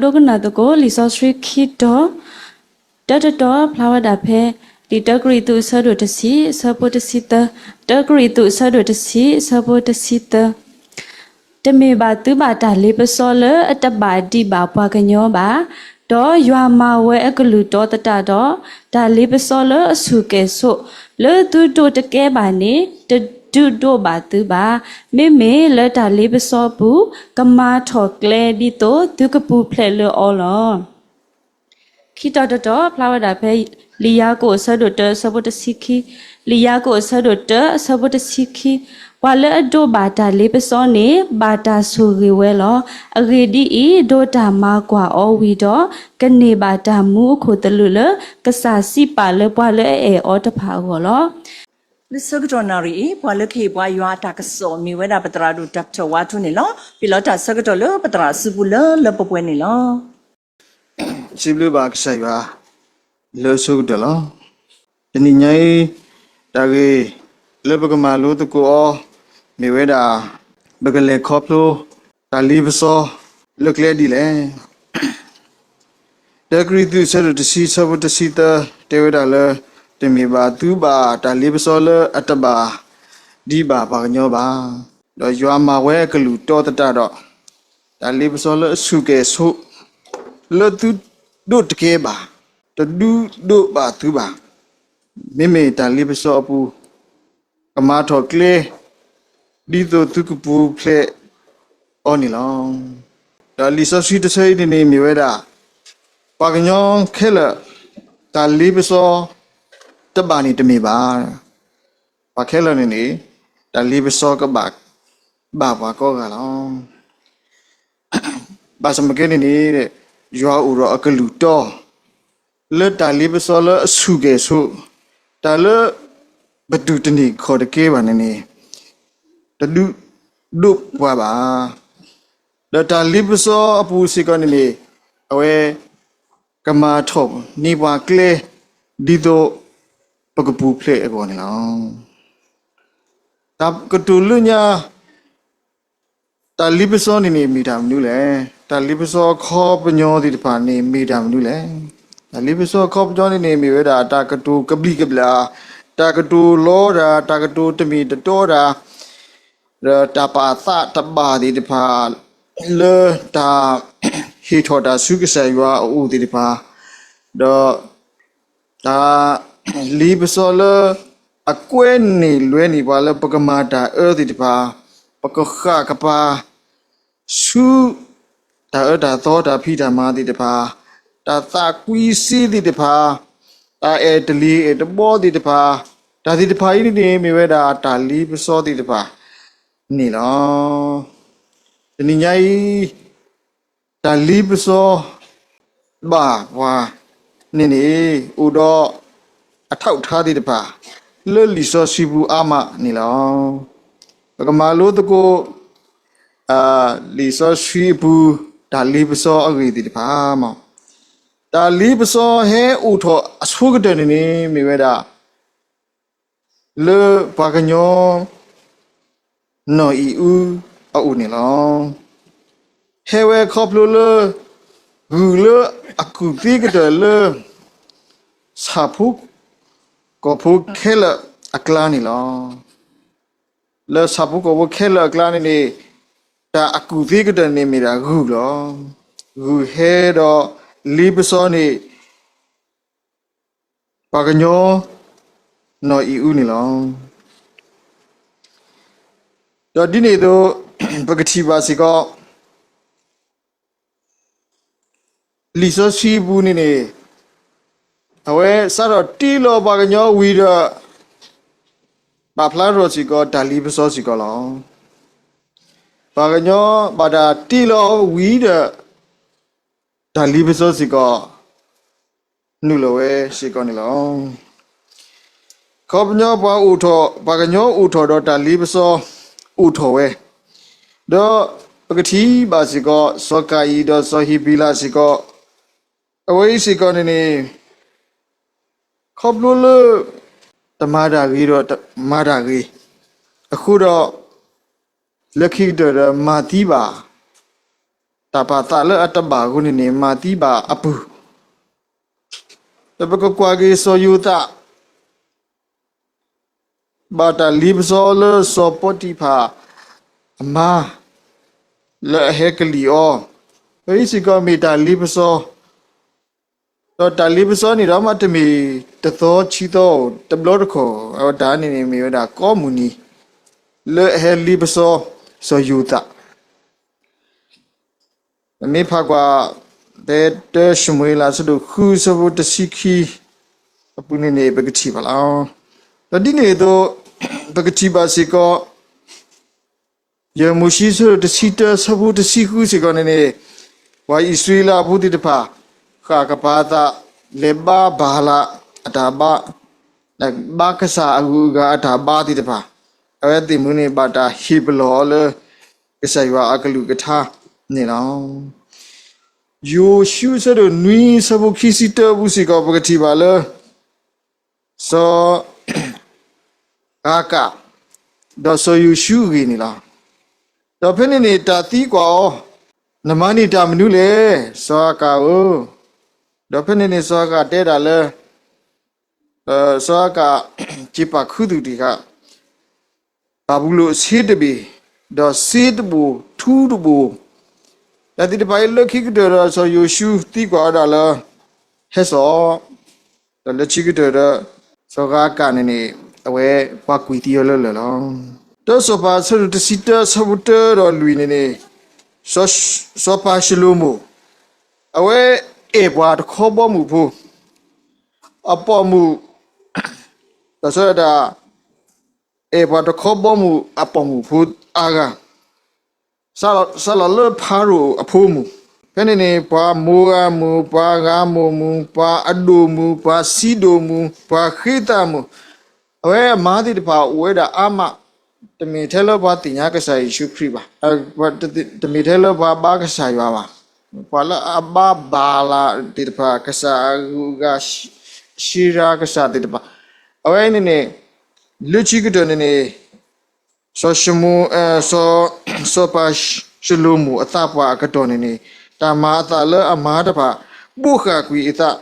ဒိကနၣ်သကိး လံာ်စီဆှံခံတီၤ, တၢတတီၤဖျါဝဲဒၣ်ဖဲ လံာ်တၢကရံၣ်သူးအဆၢဒိၣ်တဆံ အဆၢဖိတဆံသၢ, တၢကရံၣ်သူးအဆၢဒိၣ်တဆံ အဆၢဖိတဆံသၢ. တမ့ၢ်ဘၣ်သုဘၣ်တၢ်လ့ပစီလၢအတဘၣ်ဒံးဘၣ်ပှၤကညီဘၣ်. ဒီးယွၤမၤဝဲအကလုၢ်တီသတးဒီး, တၢ်လ့ပစီလၢအဆူၣ်ကဲၣ်ဆိး လၢသုဒိးတကဲဘၣ်န့ၣ် တဒုးဒိးဘၣ်သုဘၣ်. မ့မ့ၢ်လၢတၢ်လ့ပစီအပူၤ ကမၤထီၣ်ကျဲဒ်သိးသုကပူၤဖျဲးလၢအီၤလီၤ. ခံတီၤတတီၤဖျါဝဲဒၣ်ဖဲ လံာ်ယၤကိာ်အဆၢဒိၣ်တၢ အဆၢဖိတဆံခံ, လံာ်ယၤကိာ်အဆၢဒိၣ်တၢ အဆၢဖိတဆံခံ, ပှၤလၢအဒိးဘၣ်တၢ်လ့ပစီန့ၣ် ဘၣ်တၢ်ဆိၣ်ဂ့ၤဝဲလီၤ. အဂ့ၢ်ဒ်အံၤ, ဒိးတၢ်မၤကွၢ်အီၤဝံၤဒီး, ကန့ၢ်ဘၣ်တၢ်မူအခိၣ်သလုးလၢ ကစၢ်စံးပာ်လၢပှၤလၢအအဲၣ်အီၤတဖၣ်အဂီၢ်လီၤ. လၢဆၢကတီၢ်နၣ်ရံၣ်အံၤ ပှၤလၢကဟ့ၣ်ပှၤယွၤအတၢ်ကစီၣ် မ့ၢ်ဝဲဒၣ်ပသရၣ်ဒိၣ် Doctor ဝါထူန့ၣ်လီၤ. ပလီၢ်တၢ်ဆၢကတီၢ်လၢပသရၣ်စုပူၤလၢလၢပှဲၤပှဲၤန့ၣ်လီၤ. စံးဘျုးဘၣ်ကစၢ်ယွၤလၢအဆိကတၢၢ်လီၤ. တနံၤညါအံၤ တၢ်ဂ့ၢ်လၢပကမၤလိသကိးအီၤ မ့ၢ်ဝဲဒၣ် ပကလဲၤခီဖျိ တၢ်လ့ပစီလၢကျဲဒ်လဲၣ်. တၢကရံၣ်သူး အဆၢဒိၣ်တဆံ အဆၢဖိတဆံသၢ တဲဝဲဒၣ်လၢ တမ့ၢ်ဘၣ်သုဘၣ်တၢ်လ့ပစီလၢအတဘၣ်ဒံးဘၣ်ပှၤကညီဘၣ်. ဒီးယွၤမၤဝဲအကလုၢ်တီသတးဒီး, တၢ်လ့ပစီလၢအဆူၣ်ကဲၣ်ဆိး လၢသုဒိးတကဲဘၣ်, တဒုးဒိးဘၣ်သုဘၣ်. မ့မ့ၢ်တၢ်လ့ပစီအပူၤ ကမၤထီၣ်ကျဲ ဒ်သိးသုကပူၤဖျဲးအီၤန့ၣ်လီၤ. ဒီးလံာ်စီဆှံတဆၢအံၤန့ၣ်န့ၣ်မ့ၢ်ဝဲဒၣ် ပှၤကညီခဲလၢာ် တၢ်လ့ပစီ တဘၣ်န့ၣ်တမ့ၢ်ဘၣ်. ပှၤခဲလၢာ်န့ၣ်န့ၣ် တၢ်လ့ပစီကဘၣ် ဘၣ်ပှၤကိးဂၤလီၤ. ဘၣ်ဆၣ်မ့ၢ်ကဲန့ၣ်န့ၣ် ယွၤအိၣ်ဒီးအကလုၢ်တီ လၢတၢ်လ့ပစီလၢအဆူၣ်ကဲၣ်ဆိး, တၢ်လၢပတုာ်တန့ၢ်ခီၣ်တကဲဘၣ်န့ၣ်န့ၣ် တဒုးဒိးပှၤဘၣ်. ဒီးတၢ်လ့ပစီအပူၤစ့ၢ်ကီးန့ၣ်န့ၣ် အဝဲကမၤထီၣ်န့ၢ်ပှၤကျဲ ဒ်သိးပကပူၤဖျဲးအဂီၢ်န့ၣ်လီၤ. တၢ်ကတိၤလၢညါ တၢ်လ့ပစီန့ၣ်န့ၣ်မ့ၢ်တၢ်မနုၤလဲၣ်. တၢ်လ့ပစီအခီပညီသ့ၣ်တဖၣ်န့ၣ်မ့ၢ်တၢ်မနုၤလဲၣ်. တၢ်လ့ပစီအခီပညီန့ၣ်န့ၣ် မ့ၢ်ဝဲဒၣ်တၢ်ကတိၤကဘျံးကဘျၣ်, တၢ်ကတိၤလီတၢ်, တၢ်ကတိၤတမ့ၢ်တတီတၢ်, ဒီးတၢ်ပာ်သးတဘၣ်သ့ၣ်တဖၣ်, လၢတၢ်ဟ့ၣ်ထီၣ်တၢ်ဆူကစၢ်ယွၤအအိၣ်သ့ၣ်တဖၣ်, ဒီး တၢ်လ့ပစီလၢအကွဲန့ၢ်လွဲန့ၢ်ပှၤလၢပကမၤတၢ်အၢသ့ၣ်တဖၣ်, ပကဃၣ်ကပၤဆူ တၢ်အၢတၢ်သီတၢ်ဖံးတၢ်မၤသ့ၣ်တဖၣ်, တၢ်သးကွံစ့သ့ၣ်တဖၣ်, တၢ်အဲၣ်တလံၤအဲၣ်တဘီသ့ၣ်တဖၣ်, တၢ်သ့ၣ်တဖၣ်အံၤန့ၣ်န့ၣ် မ့ၢ်ဝဲဒၣ်တၢ်လ့ပစီသ့ၣ်တဖၣ်န့ၣ်လီၤ. တနံၤညါအံၤ တၢ်လ့ပစီဘၣ်ပှၤန့ၣ်န့ၣ် အိၣ်ဒီးအထီၣ်အထါသ့ၣ်တဖၣ် လၢလံာ်စီဆှံပူၤအါမးန့ၣ်လီၤ. ပကမၤလိသကိး လံာ်စီဆှံအပူၤ တၢ်လ့ပစီအဂ့ၢ်သ့ၣ်တဖၣ်မး. တၢ်လ့ပစီဟဲအိၣ်ထီၣ်အဆိကတၢၢ်န့ၣ်န့ၣ် မ့ၢ်ဝဲဒၣ် လၢပှၤကညီ နီၢ်အံၤအူအအိၣ်န့ၣ်လီၤ. ဟဲဝဲခီဖျိလၢ ဂုၢ်လၢအကူၣ်သ့ကတၢၢ်လၢ ဆၣ်ဖိကီၢ်ဖိခဲလၢာ်အကျါန့ၣ်လီၤ. လၢဆၣ်ဖိကီၢ်ဖိခဲလၢာ်အကျါန့ၣ်န့ၣ် တၢ်အကူၣ်သ့ကတၢၢ်န့ၣ်မ့ၢ်ဒၣ်ဂုၢ်လီၤ. ဂုၢ်ဟဲဒီးလ့ပစီန့ၣ် ပှၤကညီ နီၢ်အံၤအူန့ၣ်လီၤ. ဒီးဒ်န့ၣ်အသိး ပကထံၣ်ဘၣ်စ့ၢ်ကီး လံာ်စီဆှံအပူၤန့ၣ်န့ၣ် အဝဲစးထီၣ်တ့လီၤပှၤကညီဝံၤဒီး ပာ်ဖျါထီၣ်စ့ၢ်ကီးတၢ်လ့ပစီစ့ၢ်ကီးလီၤ. ပှၤကညီဘၣ်တၢ်တ့လီၤဝံၤဒီး တၢ်လ့ပစီစ့ၢ်ကီး နုာ်လီၤဝဲစ့ၢ်ကီးန့ၣ်လီၤ. ခီပညီပှၤအိၣ်ထီၣ် ပှၤကညီအိၣ်ထီၣ်ဒီးတၢ်လ့ပစီအိၣ်ထီၣ်ဝဲ, ဒီးပကထံၣ်ဘၣ်စ့ၢ်ကီး စီၤကၤယံၣ်ဒီးစီၤဟ့းဘ့းလးစ့ၢ်ကီး, အဝဲအံၤစ့ၢ်ကီးန့ၣ်န့ၣ် ခီဖျိလၢ တမၤတၢ်ဂ့ၤဒီးမၤတၢ်ဂ့ၤ, အဃိဒီး လၢခံကတၢၢ်ဒီးမၤသံဘၣ် တၢ်ပာ်သးလၢအတဘၣ်အဃိန့ၣ်န့ၣ် မၤသံဘၣ်အပုၢ်, ဒီးပကကွၢ်က့ၤစီၤယိၤသး ဘၣ်တၢ်လ့ပစီလၢစီၤပီတံဖၢ်အမါ လၢအဟဲကလံၣ်အီၤ, ပအံၤစ့ၢ်ကီးမ့ၢ်တၢ်လ့ပစီ, ဒီးတၢ်လ့ပစီန့ၣ်ဒီးမ့တမ့ၢ်တသီဆံသီဧိၤ တဘျီတခီၣ်, အဝဲတၢ်န့ၣ်န့ၣ်မ့ၢ်ဝဲဒၣ်ကိးမုၢ်နံၤ လၢအဟဲလ့ပစီစီၤယိၤသး ပမ့ၢ်ဖးကွၢ် ဖဲတၢၡမူၤအ့လး အဆၢဒိၣ်ဃု အဆၢဖိတဆံခံအပူၤန့ၣ်န့ၣ် ပကထံၣ်ဘၣ်လီၤ. ဒီးဒ်န့ၣ်အသိး ပကထံၣ်ဘၣ်စ့ၢ်ကီး ယဲၢ်မိၤၡ့ အဆၢဒိၣ်တဆံတၢ အဆၢဖိတဆံဃုစ့ၢ်ကီးန့ၣ်န့ၣ်, ပှၤအံၣ်စရ့လးဖိသ့ၣ်တဖၣ် ဃၣ်ကပၤအသး လဲၤဘါဘၤလးအတၢ်ဘါ, ဘါကစၢ်အဂုၤအဂၤအတၢ်ဘါသ့ၣ်တဖၣ်, အဝဲသ့ၣ်မုၢ်န့ၣ် ဘၣ်တၢ်ဟ့ၣ်ပလီၢ်အီၤလၢ ကစၢ်ယွၤအကလုၢ်ကထါန့ၣ်လီၤ. ယိၤၡူ အဆၢဒိၣ်နွံ အဆၢဖိခံဆံတၢအပူၤစ့ၢ်ကီး ပကထံၣ်ဘၣ်လၢ စီၤ ဧၤကၣ်ဒီးစီၤယိၤၡူအဂ့ၢ်န့ၣ်လီၤ. ဒီးဖဲန့ၣ်န့ၣ် တၢ်သံကွၢ်အီၤ, နမၤန့ၢ်တၢ်မနုၤလဲၣ် စီၤဧၤကၣ်ဧၢ. ဒီးဖဲန့ၣ်န့ၣ် စီၤဧၤကၣ်တဲဒၣ်လၢ စီၤဧၤကၣ် စံးပာ်ခူသူၣ်တ့ၢ်ဃာ် ဘၤဘူလိၣ်အဆ့တဘ့ၣ်, ဒီးစ့တဘိၣ်ထူတဘိၣ်, တၢ်သ့ၣ်တဖၣ်အံၤလၢခံကတၢၢ်ဒီး စီၤယိၤၡူသံကွၢ်ဝဲဒၣ်လၢ ဟဲစိာ်, ဒီးလၢခံကတၢၢ်ဒီး စီၤဧၤကၣ်န့ၣ်န့ၣ် အဝဲကွၢ်ကွံာ်သံအီၤလၢလၢၢ်လီၤ. တၢစီၤပၤအဆၢဒိၣ်တဆံတၢ အဆၢဖိတၢဒီးလွံၢ်န့ၣ်န့ၣ်, စီၤပၤၡလိၤမိၣ် အဝဲအဲၣ်ပှၤတခီဘီမုၢ်ဖိ, အပိာ်မုၣ်, ဒီးဆၢဒၣ် အဲၣ်ပှၤတခီဘီမုၢ်အပိာ်မုၣ်ဖိအါဂၤ စးလီၤလၢဖၤရိၤအဖိမုၣ်, ဖဲန့ၣ်န့ၣ် ပှၤမိၤဧၤမုၣ်, ပှၤဧၤမိၣ်မုၣ်, ပှၤအဒိၣ်မုၣ်, ပှၤစံဒိၣ်မုၣ်, ပှၤဃ့သးမုၣ်, အဝဲအမါသ့ၣ်တဖၣ်အိၣ်ဝဲဒၣ်အါမး, တမ့ၢ်ထဲလၢပှၤသ့ၣ်ညါကစၢ်ယ့ၣ်ၡူးခရံာ်ဘၣ်, တမ့ၢ်ထဲလၢပှၤဘါကစၢ်ယွၤဘၣ်, ပှၤလၢအဘါဘၤလးသ့ၣ်တဖၣ် ကစၢ်အဂုၤအဂၤ ရှံရၤကစၢ်သ့ၣ်တဖၣ်, အဝဲန့ၣ်န့ၣ် လၢခံကတၢၢ်န့ၣ်န့ၣ် စီၤၡမူ, စီၤပၤၡလိၤမိၣ်အသးပှၢ်အကတီၢ်န့ၣ်န့ၣ်, တၢ်မၤအသးလၢအမါတဖၣ် ဘိးဃၣ်ကွံာ်အသး,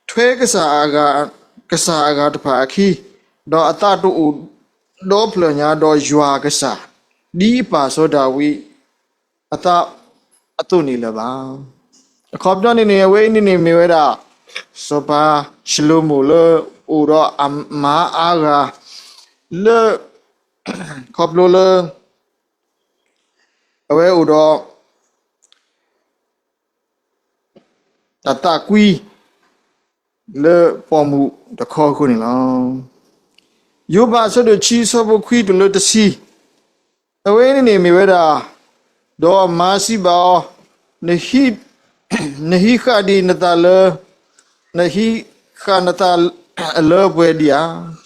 ထွဲကစၢ်အဂၤ, ကစၢ်အဂၤတဖၣ်အခံ, ဒီးအသးတအိၣ်ဒီဖျၢၣ်ညါဒီးယွၤအကစၢ်, ဒ်အပၢ်စီၤဒၤဝံးအသးအသိးန့ၣ်လၢၤဘၣ်. အခီပညီန့ၣ်န့ၣ် အဝဲအံၤန့ၣ်န့ၣ်မ့ၢ်ဝဲဒၣ် စီၤပၤၡလိၤမိၣ်လၢအိၣ်ဒီးအမါအါဂၤ လၢ ခီဖျိလၢ အဝဲအိၣ်ဒီး တၢ်သးကွံ လၢပိာ်မုၣ်တခီအဃိန့ၣ်လီၤ. ယိၤဘး အဆၢဒိၣ်ခံ အဆၢဖိခွံတုၤလၢတဆံ, အဝဲန့ၣ်န့ၣ်မ့ၢ်ဝဲဒၣ်, ဒီးအမါစံးဘၣ်အီၤ, နဟံးဃာ်ဒံးနသးလၢ, နဟံးဃာ်နသးလၢအပှဲၤဒံးဧါ,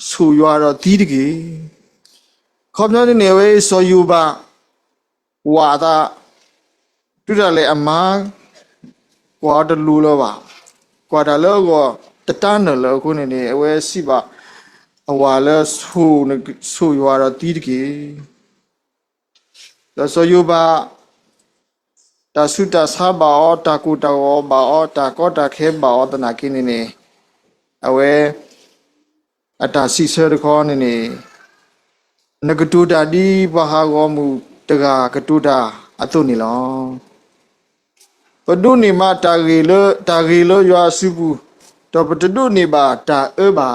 ဆိၣ်ယွၤဒီးသံတက့ၢ်. အခီပညီန့ၣ်န့ၣ် အဝဲစီၤယိၤဘး ဝၤအသး တုၤဒၣ်လဲာ်အမါ ကွၢ်အီၤတလိၤလၢၤဘၣ်, ကွၢ်တၢ်လၢအဂီၢ်တတၢ်နၢၤလၢၤအဃိန့ၣ်န့ၣ် အဝဲစံးဘၣ်အဝၤလၢ ဆိၣ်ယွၤဒီးသံတက့ၢ်. ဒီးစီၤယိၤဘး တၢ်ဆူးတၢ်ဆါဘၣ်အီၤ, တၢ်ကိၢ်တၢ်ဂီၤဘၣ်အီၤ, တၢ်ကီတၢ်ခဲဘၣ်အီၤသနာ်က့န့ၣ်န့ၣ်, အဝဲ အတၢ်စံးဆၢတခီန့ၣ်န့ၣ်, နကတိၤတၢ်ဒ်ပှၤဟးဂီၤမုၢ်တဂၤကတိၤတၢ်အသိးန့ၣ်လီၤ. ပဒိးန့ၢ်မးတၢ်ဂ့ၤလၢ, တၢ်ဂ့ၤလၢယွၤအစုပူၤ, ဒီးပတဒိးန့ၢ်ဘၣ်တၢ်အၢဘၣ်ဧါ.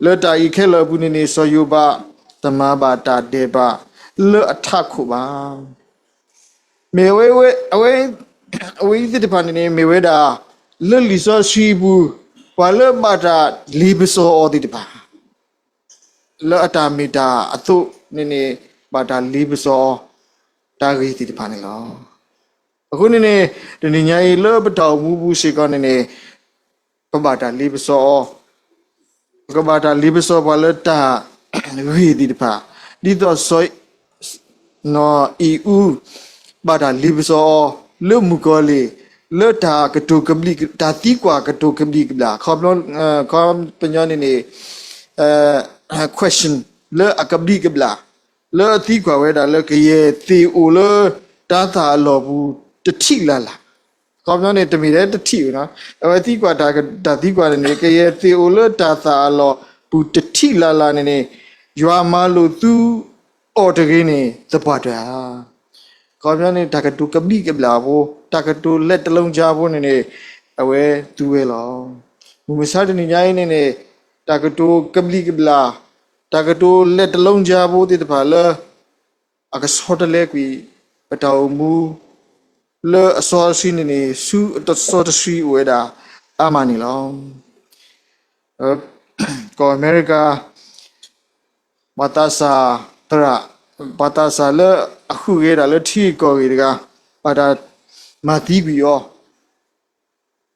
လၢတၢ်အံၤခဲလၢာ်အပူၤန့ၣ်န့ၣ် စီၤယိၤဘးတမၤဘၣ်တၢ်ဒဲးဘးလၢအထးခိၣ်ဘၣ်. မ့ၢ်ဝဲ, အဝဲ, အဝဲအံၤသ့ၣ်တဖၣ်န့ၣ်န့ၣ် မ့ၢ်ဝဲဒၣ် လၢလံာ်စီဆှံအပူၤ ပှၤလၢဘၣ်တၢ်လ့ပစီအီၤသ့ၣ်တဖၣ် လၢအတၢ်မ့ၢ်တၢ်အသိးန့ၣ်န့ၣ် ဘၣ်တၢ်လ့ပစီအီၤ တၢ်ဂ့ၤသ့ၣ်တဖၣ်န့ၣ်လီၤ. အဃိန့ၣ်န့ၣ် တနံၤညါအံၤလၢပတၢ်အိၣ်မူပူၤစ့ၢ်ကီးန့ၣ်န့ၣ် ပဘၣ်တၢ်လ့ပစီအီၤ, ပကဘၣ်တၢ်လ့ပစီပှၤလၢတၢ်ဂ့ၤသ့ၣ်တဖၣ်, ဒ်သိးစီၤ နီၢ်အံၤအူ ဘၣ်တၢ်လ့ပစီအီၤ လၢမုၣ်ကီၤလံၢ် လၢတၢ်ကတိၤကဘျံး, တၢ်သံကွၢ်ကတိၤကဘျံးကဘျၣ်, ခီပညီန့ၣ်န့ၣ် question လၢအကဘျံးကဘျၣ်, လၢအသံကွၢ်ဝဲဒၣ်လၢကယဲၢ်သ့ၣ်အိၣ်လၢ တၢ်သၣ်အလီၢ်ပူၤတထံၣ်လၢ်လၢ်, ခီပညီန့ၣ် တမ့ၢ်ထဲတထံၣ်ဘၣ်နီၤ, အဝဲသံကွၢ်တၢ်သံကွၢ်န့ၣ်န့ၣ် ကယဲၢ်သ့ၣ်အိၣ်လၢတၢ်သၣ်အလီၢ်ပူၤတထံၣ်လၢ်လၢ်န့ၣ်န့ၣ် ယွၤမၤလိာ်သုအီၤတဂ့ၤန့ၣ် သပှၢ်တၢၢ်ဧါ. ခီပညီန့ၣ် တၢ်ကတိၤကဘျံးကဘျၣ်ဖိ, တၢ်ကတိၤလဲၤတလီၤကၢဖိန့ၣ်န့ၣ် အဝဲသူဝဲလီၤ. မုၢ်မဆါတနံၤညါအံၤန့ၣ်န့ၣ် တၢ်ကတိၤကဘျံးကဘျၣ်, တၢ်ကတိၤလဲၤတလီၤကၢဖိသ့ၣ်တဖၣ်လၢ အကဆီတလဲကွံာ် ပတၢ်အိၣ်မူ လၢအစီအဆှံန့ၣ်န့ၣ် ဆူအစီတဆှံအိၣ်ဝဲဒၣ်အါမးန့ၣ်လီၤ. ကီၢ်အမဲရကၤ ပှၤသးစၢ်သရၣ်, ပှၤသးစၢ်လၢအဃုာ်ဂဲၤဒၣ်လၢထံဂ့ၢ်ကီၢ်ဂ့ၢ်တဂၤ ဘၣ်တၢ်မၤသံကွံာ်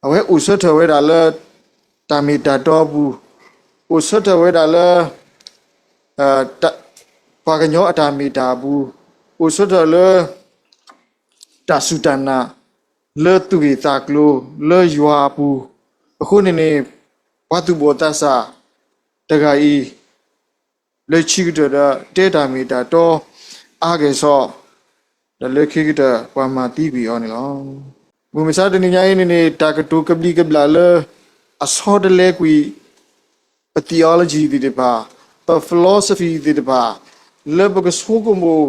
အီၤ, အဝဲအိၣ်ဆၢထၢၣ်ဝဲဒၣ်လၢ တၢ်မ့ၢ်တၢ်တီအပူၤ, အိၣ်ဆၢထၢၣ်ဝဲဒၣ်လၢ ပှၤကညီအတၢ်မ့ၢ်တၢ်အပူၤ, အိၣ်ဆၢထၢၣ်လၢ တၢ်စူၢ်တၢ်နာ် လၢသူၣ်ဂ့ၢ်သးကျိၤ လၢယွၤအပူၤ, အဃိန့ၣ်န့ၣ် ပှၤသူၣ်ဘီၣ်သးစၢ်တဂၤအံၤ လၢခံကတၢၢ်ဒီး တဲတၢ်မ့ၢ်တၢ်တီအါကဲၣ်ဆိး, ဒီးလၢခံကတၢၢ် ပှၤမၤသံကွံာ်အီၤန့ၣ်လီၤ. မုၢ်မဆါတနံၤညါအံၤန့ၣ်န့ၣ် တၢ်ကတိၤကဘျံးကဘျၣ်လၢ အဆီတလဲကွံာ် ပ theology သ့ၣ်တဖၣ်, ပ philosophy သ့ၣ်တဖၣ်, လၢပကဆိကမိၣ်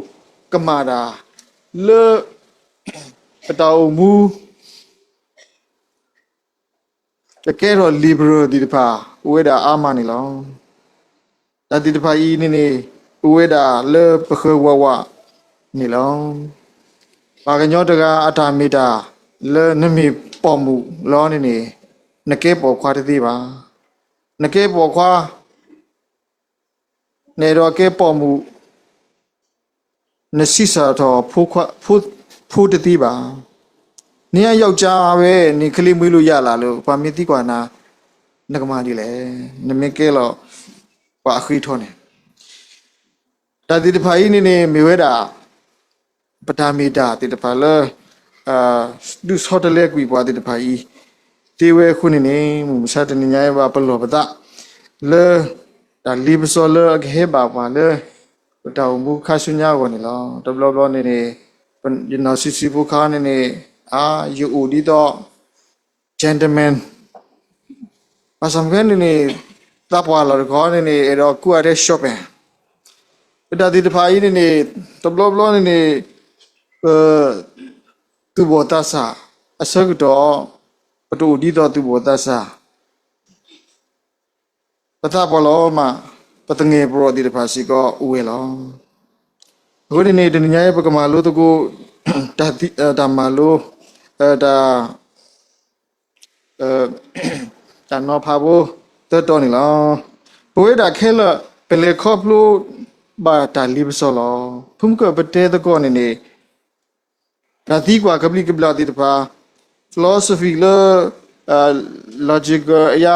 ကမၣ်တၢ်, လၢ ပတၢ်အိၣ်မူ ကကဲထီၣ် liberal သ့ၣ်တဖၣ် အိၣ်ဝဲဒၣ်အါမးန့ၣ်လီၤ. တၢ်သ့ၣ်တဖၣ်အံၤန့ၣ်န့ၣ် အိၣ်ဝဲဒၣ်လၢပဃၢၤဝးဝးန့ၣ်လီၤ. ပှၤကညီတဂၤအတၢ်မ့ၢ်တၢ် လၢနမ့ၢ်ပိာ်မုၣ်လီၤန့ၣ်န့ၣ် နကဲပိာ်ခွါတသ့ဘၣ်. နကဲပိာ်ခွါ နအဲၣ်ဒိးကဲပိာ်မုၣ် နဆံးစၢ်ထီၣ် ဖိတသ့ဘၣ်. နအယောက်ျားဝဲန့ၣ် ကလံၤမွံလိာ်ယၢ်လၢ်လၢ ပှၤမ့ၢ်သံကွၢ်နၤ နကမၤဒ်လဲၣ်. နမ့ၢ်ကဲလီၤ ပှၤအဃ့ထီန့ၣ် တၢ်သ့ၣ်တဖၣ်အံၤန့ၣ်န့ၣ် မ့ၢ်ဝဲဒၣ် ပတၢ်မ့ၢ်တၢ်သ့ၣ်တဖၣ်လၢ ဒုးဆီတလဲကွံာ်ပှၤသ့ၣ်တဖၣ်အံၤ သ့ဝဲအဃိန့ၣ်န့ၣ် မုၢ်မဆါတနံၤညါအံၤဘၣ်ပလီၢ်ပသး လၢ တၢ်လ့ပစီလၢအကဟဲဘၣ်ပှၤလၢ ပတၢ်အိၣ်မူခါဆူညါအဂီၢ်န့ၣ်လီၤ. တဘျီဘျီန့ၣ်န့ၣ် ယနီၢ်ဆံးဆံးဖိခါန့ၣ်န့ၣ် အါ ယအိၣ်ဒ်သိး gentleman ဘၣ်ဆၣ်မ့ၢ်ကဲန့ၣ်န့ၣ် သးပှၢ်လီၤတခီန့ၣ်န့ၣ် အဲၣ်ဒိးကူအါထဲ shopping ပတၢ်သ့ၣ်တဖၣ်အံၤန့ၣ်န့ၣ် တဘျီဘျီန့ၣ်န့ၣ် ပ သူၣ်ဘီၣ်သးစၢ် အဆၢကတီၢ် ပတအိၣ်ဒ်သိးသူၣ်ဘီၣ်သးစၢ် ပသးပှၢ်လီၤမး ပသငဲၣ်ပရီၣ်သ့ၣ်တဖၣ်စ့ၢ်ကီးအိၣ်ဝဲလီၤ. အဃိန့ၣ်န့ၣ် တနံၤညါအံၤ ပကမၤလိသကိး တၢ်မၤလိ တၢ် တၢ်နီၤဖးဖိ သၢတီၤန့ၣ်လီၤ. ပဝဲဒၣ်ခဲလၢာ် ပလဲၤခီဖျိဘၣ်တၢ်လ့ပစီလီၤ. ဖုမုၢ်ကၢၢ်ပတဲသကိးန့ၣ်န့ၣ် တၢ်သံကွၢ်ကဘျံးကဘျၣ်သ့ၣ်တဖၣ် philosophy လၢ logical အရ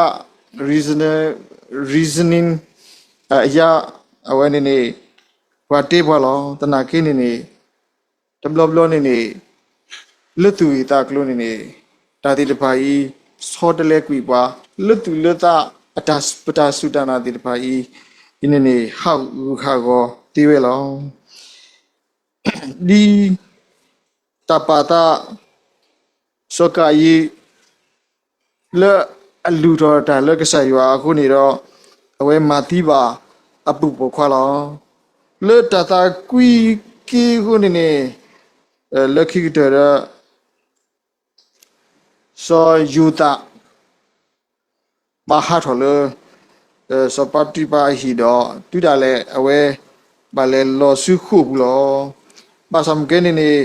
reasoning အရ အဝဲန့ၣ်န့ၣ် ပှၤတဲပှၤလီၤ. သနာ်က့န့ၣ်န့ၣ် တဘျီဘျီန့ၣ်န့ၣ် လၢသူၣ်ဂ့ၢ်သးကျိၤန့ၣ်န့ၣ် တၢ်သ့ၣ်တဖၣ်အံၤ ဆီတလဲကွံာ်ပှၤ လၢသူၣ်လၢသး ပတၢ်စူၢ်တၢ်နာ်သ့ၣ်တဖၣ်အံၤ အံၤန့ၣ်န့ၣ် ဟးဂူာ်ဟးဂီၤသ့ဝဲလီၤ. ဒ်တၢ်ပာ်သး စီၤကၤယံၣ် လၢအလုၢ်ထီၣ်တၢ်လၢကစၢ်ယွၤအဃိန့ၣ်ဒီး အဝဲမၤသံဘၣ်အပုၢ်ပိာ်ခွါလီၤ. လၢတၢ်သးကွံက့ၤအဃိန့ၣ်န့ၣ် လၢခံကတၢၢ်ဒီး စီၤယိၤသး ဘၣ်ဟးထီၣ်လၢ စီၤပၤတံၢ်ပၤအဟံၣ်ဒီး တုၤဒၣ်လဲာ်အဝဲ ဘၣ်လဲၤလီၤဆူဃိာ်ပူၤလီၤ. ဘၣ်ဆၣ်မ့ၢ်ကဲန့ၣ်န့ၣ်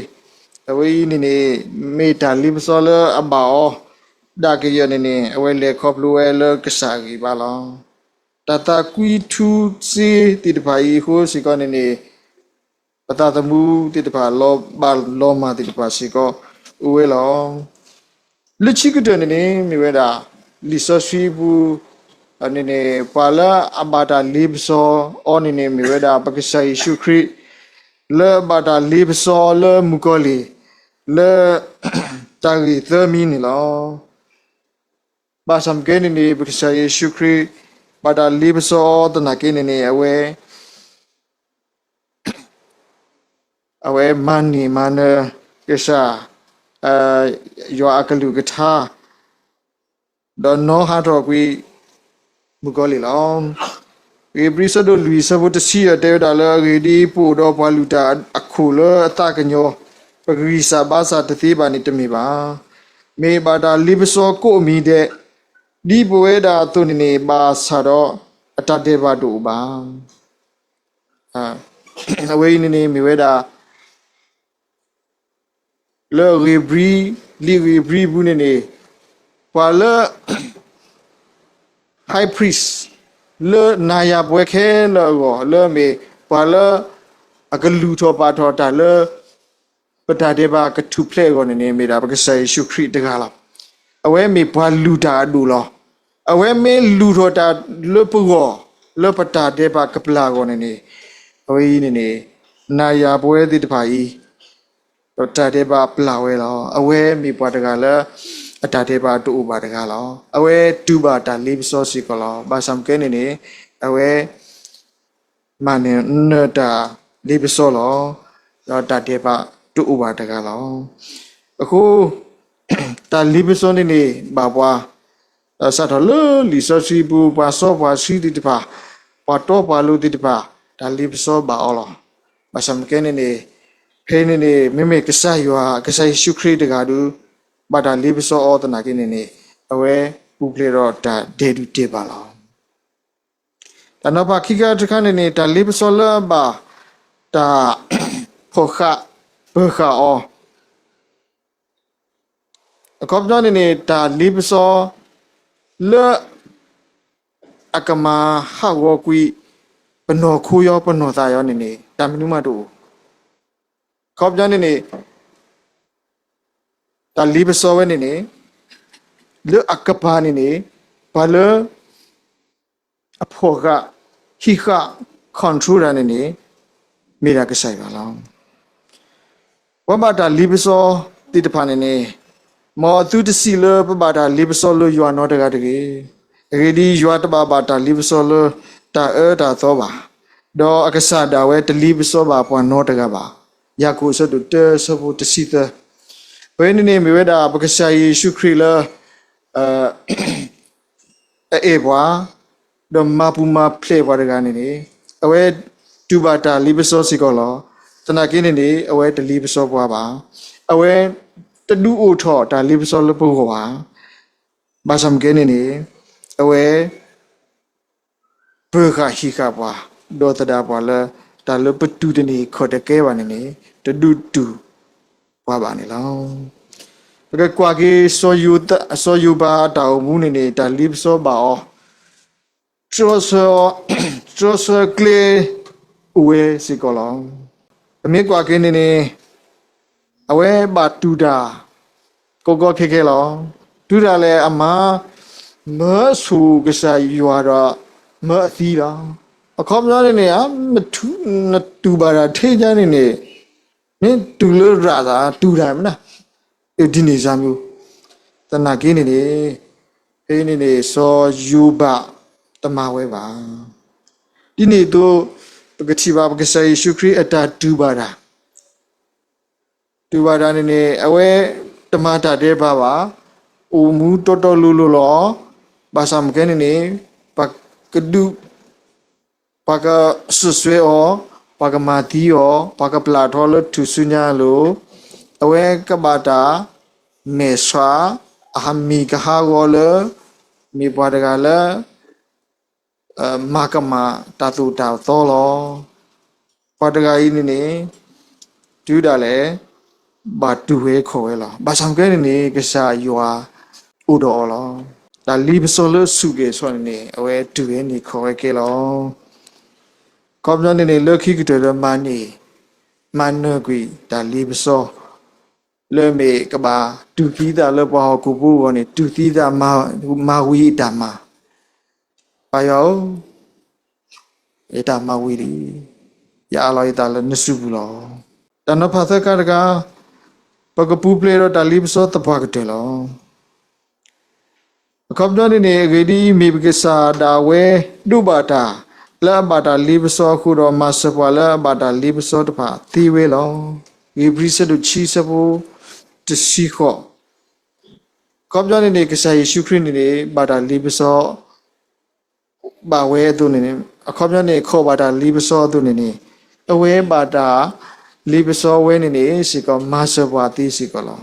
အဝဲအံၤန့ၣ်န့ၣ် မ့ၢ်တၢ်လ့ပစီလၢအဘၣ်အီၤ ဒၣ်ကယၢၢ်န့ၣ်န့ၣ် အဝဲလဲၤခီဖျိဝဲလၢကစၢ်အဂံၢ်ဘါလီၤ. တၢ်သးကွံထူစ့သ့ၣ်တဖၣ်အံၤအဃိစ့ၢ်ကီးန့ၣ်န့ၣ် ပသးသမူသ့ၣ်တဖၣ် လီၤဘၣ်လီၤမၢ်သ့ၣ်တဖၣ်စ့ၢ်ကီး အိၣ်ဝဲလီၤ. လၢခံကတၢၢ်န့ၣ်န့ၣ် မ့ၢ်ဝဲဒၣ် လံာ်စီဆှံအပူၤ န့ၣ်န့ၣ် ပှၤလၢအဘၣ်တၢ်လ့ပစီအီၤန့ၣ်န့ၣ် မ့ၢ်ဝဲဒၣ် ပကစၢ်ယ့ၣ်ၡူးခရံာ် လၢအဘၣ်တၢ်လ့ပစီလၢမုၣ်ကီၤလံၢ် လၢ တၢ်ဂ့ၢ်သၢမံၤန့ၣ်လီၤ. ဘၣ်ဆၣ်မ့ၢ်ကဲန့ၣ်န့ၣ် ပကစၢ်ယ့ၣ်ၡူးခရံာ် ဘၣ်တၢ်လ့ပစီသနာ်က့န့ၣ်န့ၣ် အဝဲ အ အဝဲမၤန့ၢ်မၤနၢၤ ကစၢ် ယွၤအကလုၢ်ကထါ ဒီးနီၣ်ဟးထီၣ်ကွံာ် မုၣ်ကီၤလံၢ်လီၤ. ဧ့ၤဘြံၤ အဆၢဒိၣ်လွံၢ် အဆၢဖိတဆံ တဲဝဲဒၣ်လၢ အဂ့ၢ်ဒ်အံၤ, ပအိၣ်ဒီးပှၤလုၢ်တၢ်အခိၣ်လၢအသးကညီၤ, ပဂံၢ်စၢ်ဘါစၢ်တသ့ဘၣ်န့ၣ်တမ့ၢ်ဘၣ်. မ့ၢ်ဘၣ်တၢ်လ့ပစီကိးမံၤဒဲး, ဒ်ပဝဲဒၣ်အသိးန့ၣ်န့ၣ် ဘၣ်ဆၣ်ဒီးအတၢ်ဒဲးဘးတအိၣ်ဘၣ်. အဝဲအံၤန့ၣ်န့ၣ် မ့ၢ်ဝဲဒၣ် လၢဧ့ၤဘြံၤ, လံာ်ဧ့ၤဘြံၤအပူၤန့ၣ်န့ၣ်, ပှၤလၢ high priest လၢနၤယၤပဝဲခဲလၢာ်အဂီၢ်, လၢမ့ၢ်ပှၤလၢ အကလုၢ်ထီၣ်ပာ်ထီၣ်တၢ်လၢ ပတၢ်ဒဲးဘးကထူၣ်ဖျဲးအဂီၢ်န့ၣ်န့ၣ် မ့ၢ်ဒၣ်ပကစၢ်ယ့ၣ်ၡူးခရံာ်တဂၤလီၤ. အဝဲမ့ၢ်ပှၤလုၢ်တၢ်အဒိၣ်လီၤ. အဝဲမ့ၢ်လုၢ်ထီၣ်တၢ်လၢပဂီၢ်, လၢပတၢ်ဒဲးဘးကပျၢ်အဂီၢ်န့ၣ်န့ၣ်, အဝဲအံၤန့ၣ်န့ၣ် နၤယၤပဝဲသ့ၣ်တဖၣ်အံၤ ဒီးတၢ်ဒဲးဘးပျၢ်ဝဲလီၤ. အဝဲမ့ၢ်ပှၤတဂၤလၢ အတၢ်ဒဲးဘးတအိၣ်ဘၣ်တဂၤလီၤ. အဝဲတူၢ်ဘၣ်တၢ်လ့ပစီစ့ၢ်ကီးလီၤ. ဘၣ်ဆၣ်မ့ၢ်ကဲန့ၣ်န့ၣ်, အဝဲ မၤန့ၢ်နၢၤတၢ်လ့ပစီလီၤ. ဒီးတၢ်ဒဲးဘးတအိၣ်ဘၣ်တဂၤလီၤ. အဃိ တၢ်လ့ပစီန့ၣ်န့ၣ် ဘၣ်ပှၤ ဒီးစးထီၣ်လၢလံာ်စီဆှံပူၤ ပှၤစီပှၤဆှံသ့ၣ်တဖၣ်, ပှၤတီပှၤလိၤသ့ၣ်တဖၣ်, တၢ်လ့ပစီဘၣ်အီၤလီၤ. ဘၣ်ဆၣ်မ့ၢ်ကဲန့ၣ်န့ၣ်, ဖဲန့ၣ်န့ၣ် မ့မ့ၢ်ကစၢ်ယွၤ, ကစၢ်ယ့ၣ်ၡူးခရံာ်တဂၤဒီး ဘၣ်တၢ်လ့ပစီအီၤသနာ်က့န့ၣ်န့ၣ်, အဝဲပူၤဖျဲးဒီးတၢ်ဒဲးဒုၣ်တဲာ်ဘၣ်လီၤ. တၢ်နီၤဖးခံခါတခါန့ၣ်န့ၣ် တၢ်လ့ပစီလၢအဘၣ်တၢ်ဖီၣ်ဃာ်ပၢၤဃာ်အီၤ, အခီပညီန့ၣ်န့ၣ် တၢ်လ့ပစီလၢအကမၤဟးဂီၤကွံာ် ပနီၢ်ခိယီ ပနီၢ်သးယီန့ၣ်န့ၣ် တၢ်မနုၤမးတအိၣ်. အခီပညီန့ၣ်န့ၣ် တၢ်လ့ပစီဝဲန့ၣ်န့ၣ် လၢအကပၤန့ၣ်န့ၣ် ပှၤလၢ အဖီၣ်ဃာ်, ဟံးဃာ်, control တၢ်န့ၣ်န့ၣ် မ့ၢ်ဒၣ်ကစၢ်ယွၤလီၤ. ပှၤဘၣ်တၢ်လ့ပစီသ့ၣ်တဖၣ်န့ၣ်န့ၣ်, မ်အသုတစံးလၢပဘၣ်တၢ်လ့ပစီလၢယွၤနီတဂၤတဂ့ၤ. အဂ့ၢ်ဒ်အံၤ, ယွၤတဘၣ်ဘၣ်တၢ်လ့ပစီလၢတၢ်အၢတၢ်သီဘၣ်, ဒီးအကစၢ်ဒၣ်ဝဲတလ့ပစီဘၣ်ပှၤနီတဂၤဘၣ်. ယၤကိာ်အဆၢဒိၣ်တၢ အဆၢဖိတဆံသၢ. အဝဲန့ၣ်န့ၣ်မ့ၢ်ဝဲဒၣ်ပကစၢ်ယ့ၣ်ၡူးခရံာ်လၢ အအဲၣ်ပှၤ, ဒီးမၤပူၤမၤဖျဲးပှၤတဂၤန့ၣ်န့ၣ်, အဝဲတူၢ်ဘၣ်တၢ်လ့ပစီစ့ၢ်ကီးလီၤ. သနာ်က့န့ၣ်န့ၣ် အဝဲတလ့ပစီပှၤဘၣ်. အဝဲတဒုးအိၣ်ထီၣ်တၢ်လ့ပစီလၢပဂီၢ်ဘၣ်. ဘၣ်ဆၣ်မ့ၢ်ကဲန့ၣ်န့ၣ်, အဝဲ ပၢၤဃာ်ဟံးဃာ်ပှၤ, ဒီးသဒၣ်ပှၤလၢ တၢ်လၢပတူၢ်တန့ၢ်ခီၣ်တကဲဘၣ်န့ၣ်န့ၣ် တဒုးတူၢ်ပှၤဘၣ်န့ၣ်လီၤ. ပကကွၢ်က့ၤ စီၤယိၤဘးအတၢ်အိၣ်မူန့ၣ်န့ၣ် တၢ်လ့ပစီဘၣ်အီၤ, တြီဆၢ, တြီဆၢကျဲအိၣ်ဝဲစ့ၢ်ကီးလီၤ. ပမ့ၢ်ကွၢ်က့ၤန့ၣ်န့ၣ် အဝဲဘၣ်တူၢ်တၢ် ကီကီခဲခဲလီၤ. တုၤဒၣ်လဲာ်အမၤ မၢဆိၣ်ကစၢ်ယွၤဒီး မၢအသံလီၤ. အခီပညီန့ၣ်န့ၣ် နတူၢ်ဘၣ်တၢ်ထဲညါန့ၣ်န့ၣ် မ့ၢ်တူၢ်လၢရၤသး တူၢ်တၢ်မနုၤ, ဒ်န့ၣ်စၢ်မုၢ်, သနာ်က့န့ၣ်န့ၣ်, ဖဲန့ၣ်န့ၣ် စီၤယိၤဘးတမၤဝဲဘၣ်. ဒ်န့ၣ်အသိး ပကထံၣ်ဘၣ်ပကစၢ်ယ့ၣ်ၡူးခရံာ်အတၢ်တူၢ်ဘၣ်တၢ် တူၢ်ဘၣ်တၢ်န့ၣ်န့ၣ် အဝဲတမၤတၢ်ဒဲးဘးဘၣ်, အိၣ်မူတီတီလိၤလိၤလီၤ. ဘၣ်ဆၣ်မ့ၢ်ကဲန့ၣ်န့ၣ် ပှၤကဒုး, ပှၤကစူၢ်စွဲအီၤ, ပှၤကမၤသံအီၤ, ပှၤကပျၢ်ထီၣ်လၢထူၣ်စုညါအလိၤ, အဝဲကဘၣ်တၢ်မဲာ်ဆှး, အမံၤကဟးဂီၤလၢ မ့ၢ်ပှၤတဂၤလၢ မၤကမၣ်တၢ်သိၣ်တၢ်သီလီၤ. ပှၤတဂၤအံၤန့ၣ်န့ၣ် တုၤဒၣ်လဲာ် ဘၣ်တူၢ်ဝဲခီၣ်ဝဲလီၤ. ဘၣ်ဆၣ်မ့ၢ်ကဲန့ၣ်န့ၣ် ကစၢ်ယွၤအိၣ်ဒီးအီၤလီၤ. တၢ်လ့ပစီလၢအဆူၣ်ကဲၣ်ဆိးန့ၣ်န့ၣ် အဝဲတူၢ်ဝဲန့ၢ်ခီၣ်ဝဲကဲလီၤ. ခီပညီန့ၣ်န့ၣ် လၢခံကတၢၢ်ဒီးမၤန့ၢ်, မၤနၢၤကွံာ်တၢ်လ့ပစီ လၢမ့ၢ်ကဘၣ်တူၢ်သံသးလၢပှၤဟီၣ်ခိၣ်ဖိအဂီၢ်န့ၣ် တူၢ်သံသးမၤဝံၤအတၢ်မၤ, ပၢ်ယွၤဧၢ, ယတၢ်မၤဝံၤလံ, ယအးလီၤယသးလၢနစုပူၤလီၤ. တၢ်နီၤဖးသၢခါတခါ, ပကပူၤဖျဲးဒီးတၢ်လ့ပစီသပှၢ်ကတၢၢ်လီၤ. အခီပညီန့ၣ်န့ၣ် အဂ့ၢ်ဒ်အံၤ, မ့ၢ်ပကစၢ်ဒၣ်ဝဲဒိးဘၣ်တၢ်လၢ လၢအဘၣ်တၢ်လ့ပစီအဃိဒီး မၤစၢၤပှၤလၢအဘၣ်တၢ်လ့ပစီတဖၣ်သ့ဝဲလီၤ. ဧ့ၤဘြံၤဆၢဒိၣ်ခံဆၢဖိတဆံဃိး, အခီပညီန့ၣ်န့ၣ် ကစၢ်ယ့ၣ်ၡူးခရံာ်န့ၣ်န့ၣ် ဘၣ်တၢ်လ့ပစီ ဘၣ်ဝဲအသိးန့ၣ်န့ၣ် အခီပညီန့ၣ် ခိးဘၣ်တၢ်လ့ပစီအသိးန့ၣ်န့ၣ် အဝဲဘၣ်တၢ်လ့ပစီဝဲန့ၣ်န့ၣ်စ့ၢ်ကီး မၤစၢၤပှၤသ့စ့ၢ်ကီးလီၤ.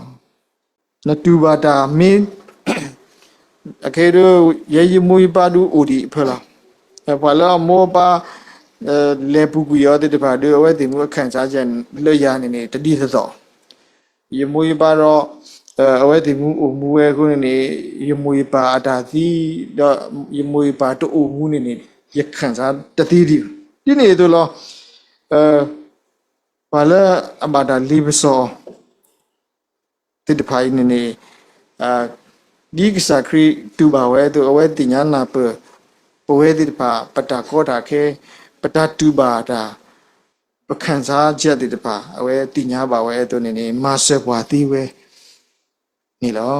နတူၢ်ဘၣ်တၢ်မ့ၢ် အခဲဒၣ် ယဲယမိၢ်ယပၢ်ဒုးအိၣ်ဒံးအဖၢလီၤ. ပှၤလၢအမိၢ်အပၢ် လဲၤပူၤကွံာ်အီၤသ့ၣ်တဖၣ်ဒီး အဝဲသ့ၣ်မူအခၢၣ်စးလၢယၤန့ၣ်န့ၣ် တဒ်သိးသိး ယမိၢ်ယပၢ်ဒီး အဝဲသ့ၣ်မူအိၣ်မူဝဲအဃိန့ၣ်န့ၣ် ယမိၢ်ယပၢ်အတၢ်သံ ဒီးယမိၢ်ယပၢ်တအိၣ်မူန့ၣ်န့ၣ် ယခၢၣ်စးတသ့ဒံးဘၣ်. ဒ်န့ၣ်အသိးလီၤ. ပှၤလၢအဘၣ်တၢ်လ့ပစီ သ့ၣ်တဖၣ်အံၤန့ၣ်န့ၣ် ဒ်ကစၢ်ခရံာ်တူၢ်ဘၣ်ဝဲအသိး အဝဲသ့ၣ်ညါနၢ်ပၢၢ် ပဝဲသ့ၣ်တဖၣ် ပတၢ်ကီတၢ်ခဲ ပတၢ်တူၢ်ဘၣ်တၢ် ပခၢၣ်စးကဲသ့ၣ်တဖၣ် အဝဲသ့ၣ်ညါဘၣ်ဝဲအသိးန့ၣ်န့ၣ် မၤစၢၤပှၤသ့ဝဲန့ၣ်လီၤ.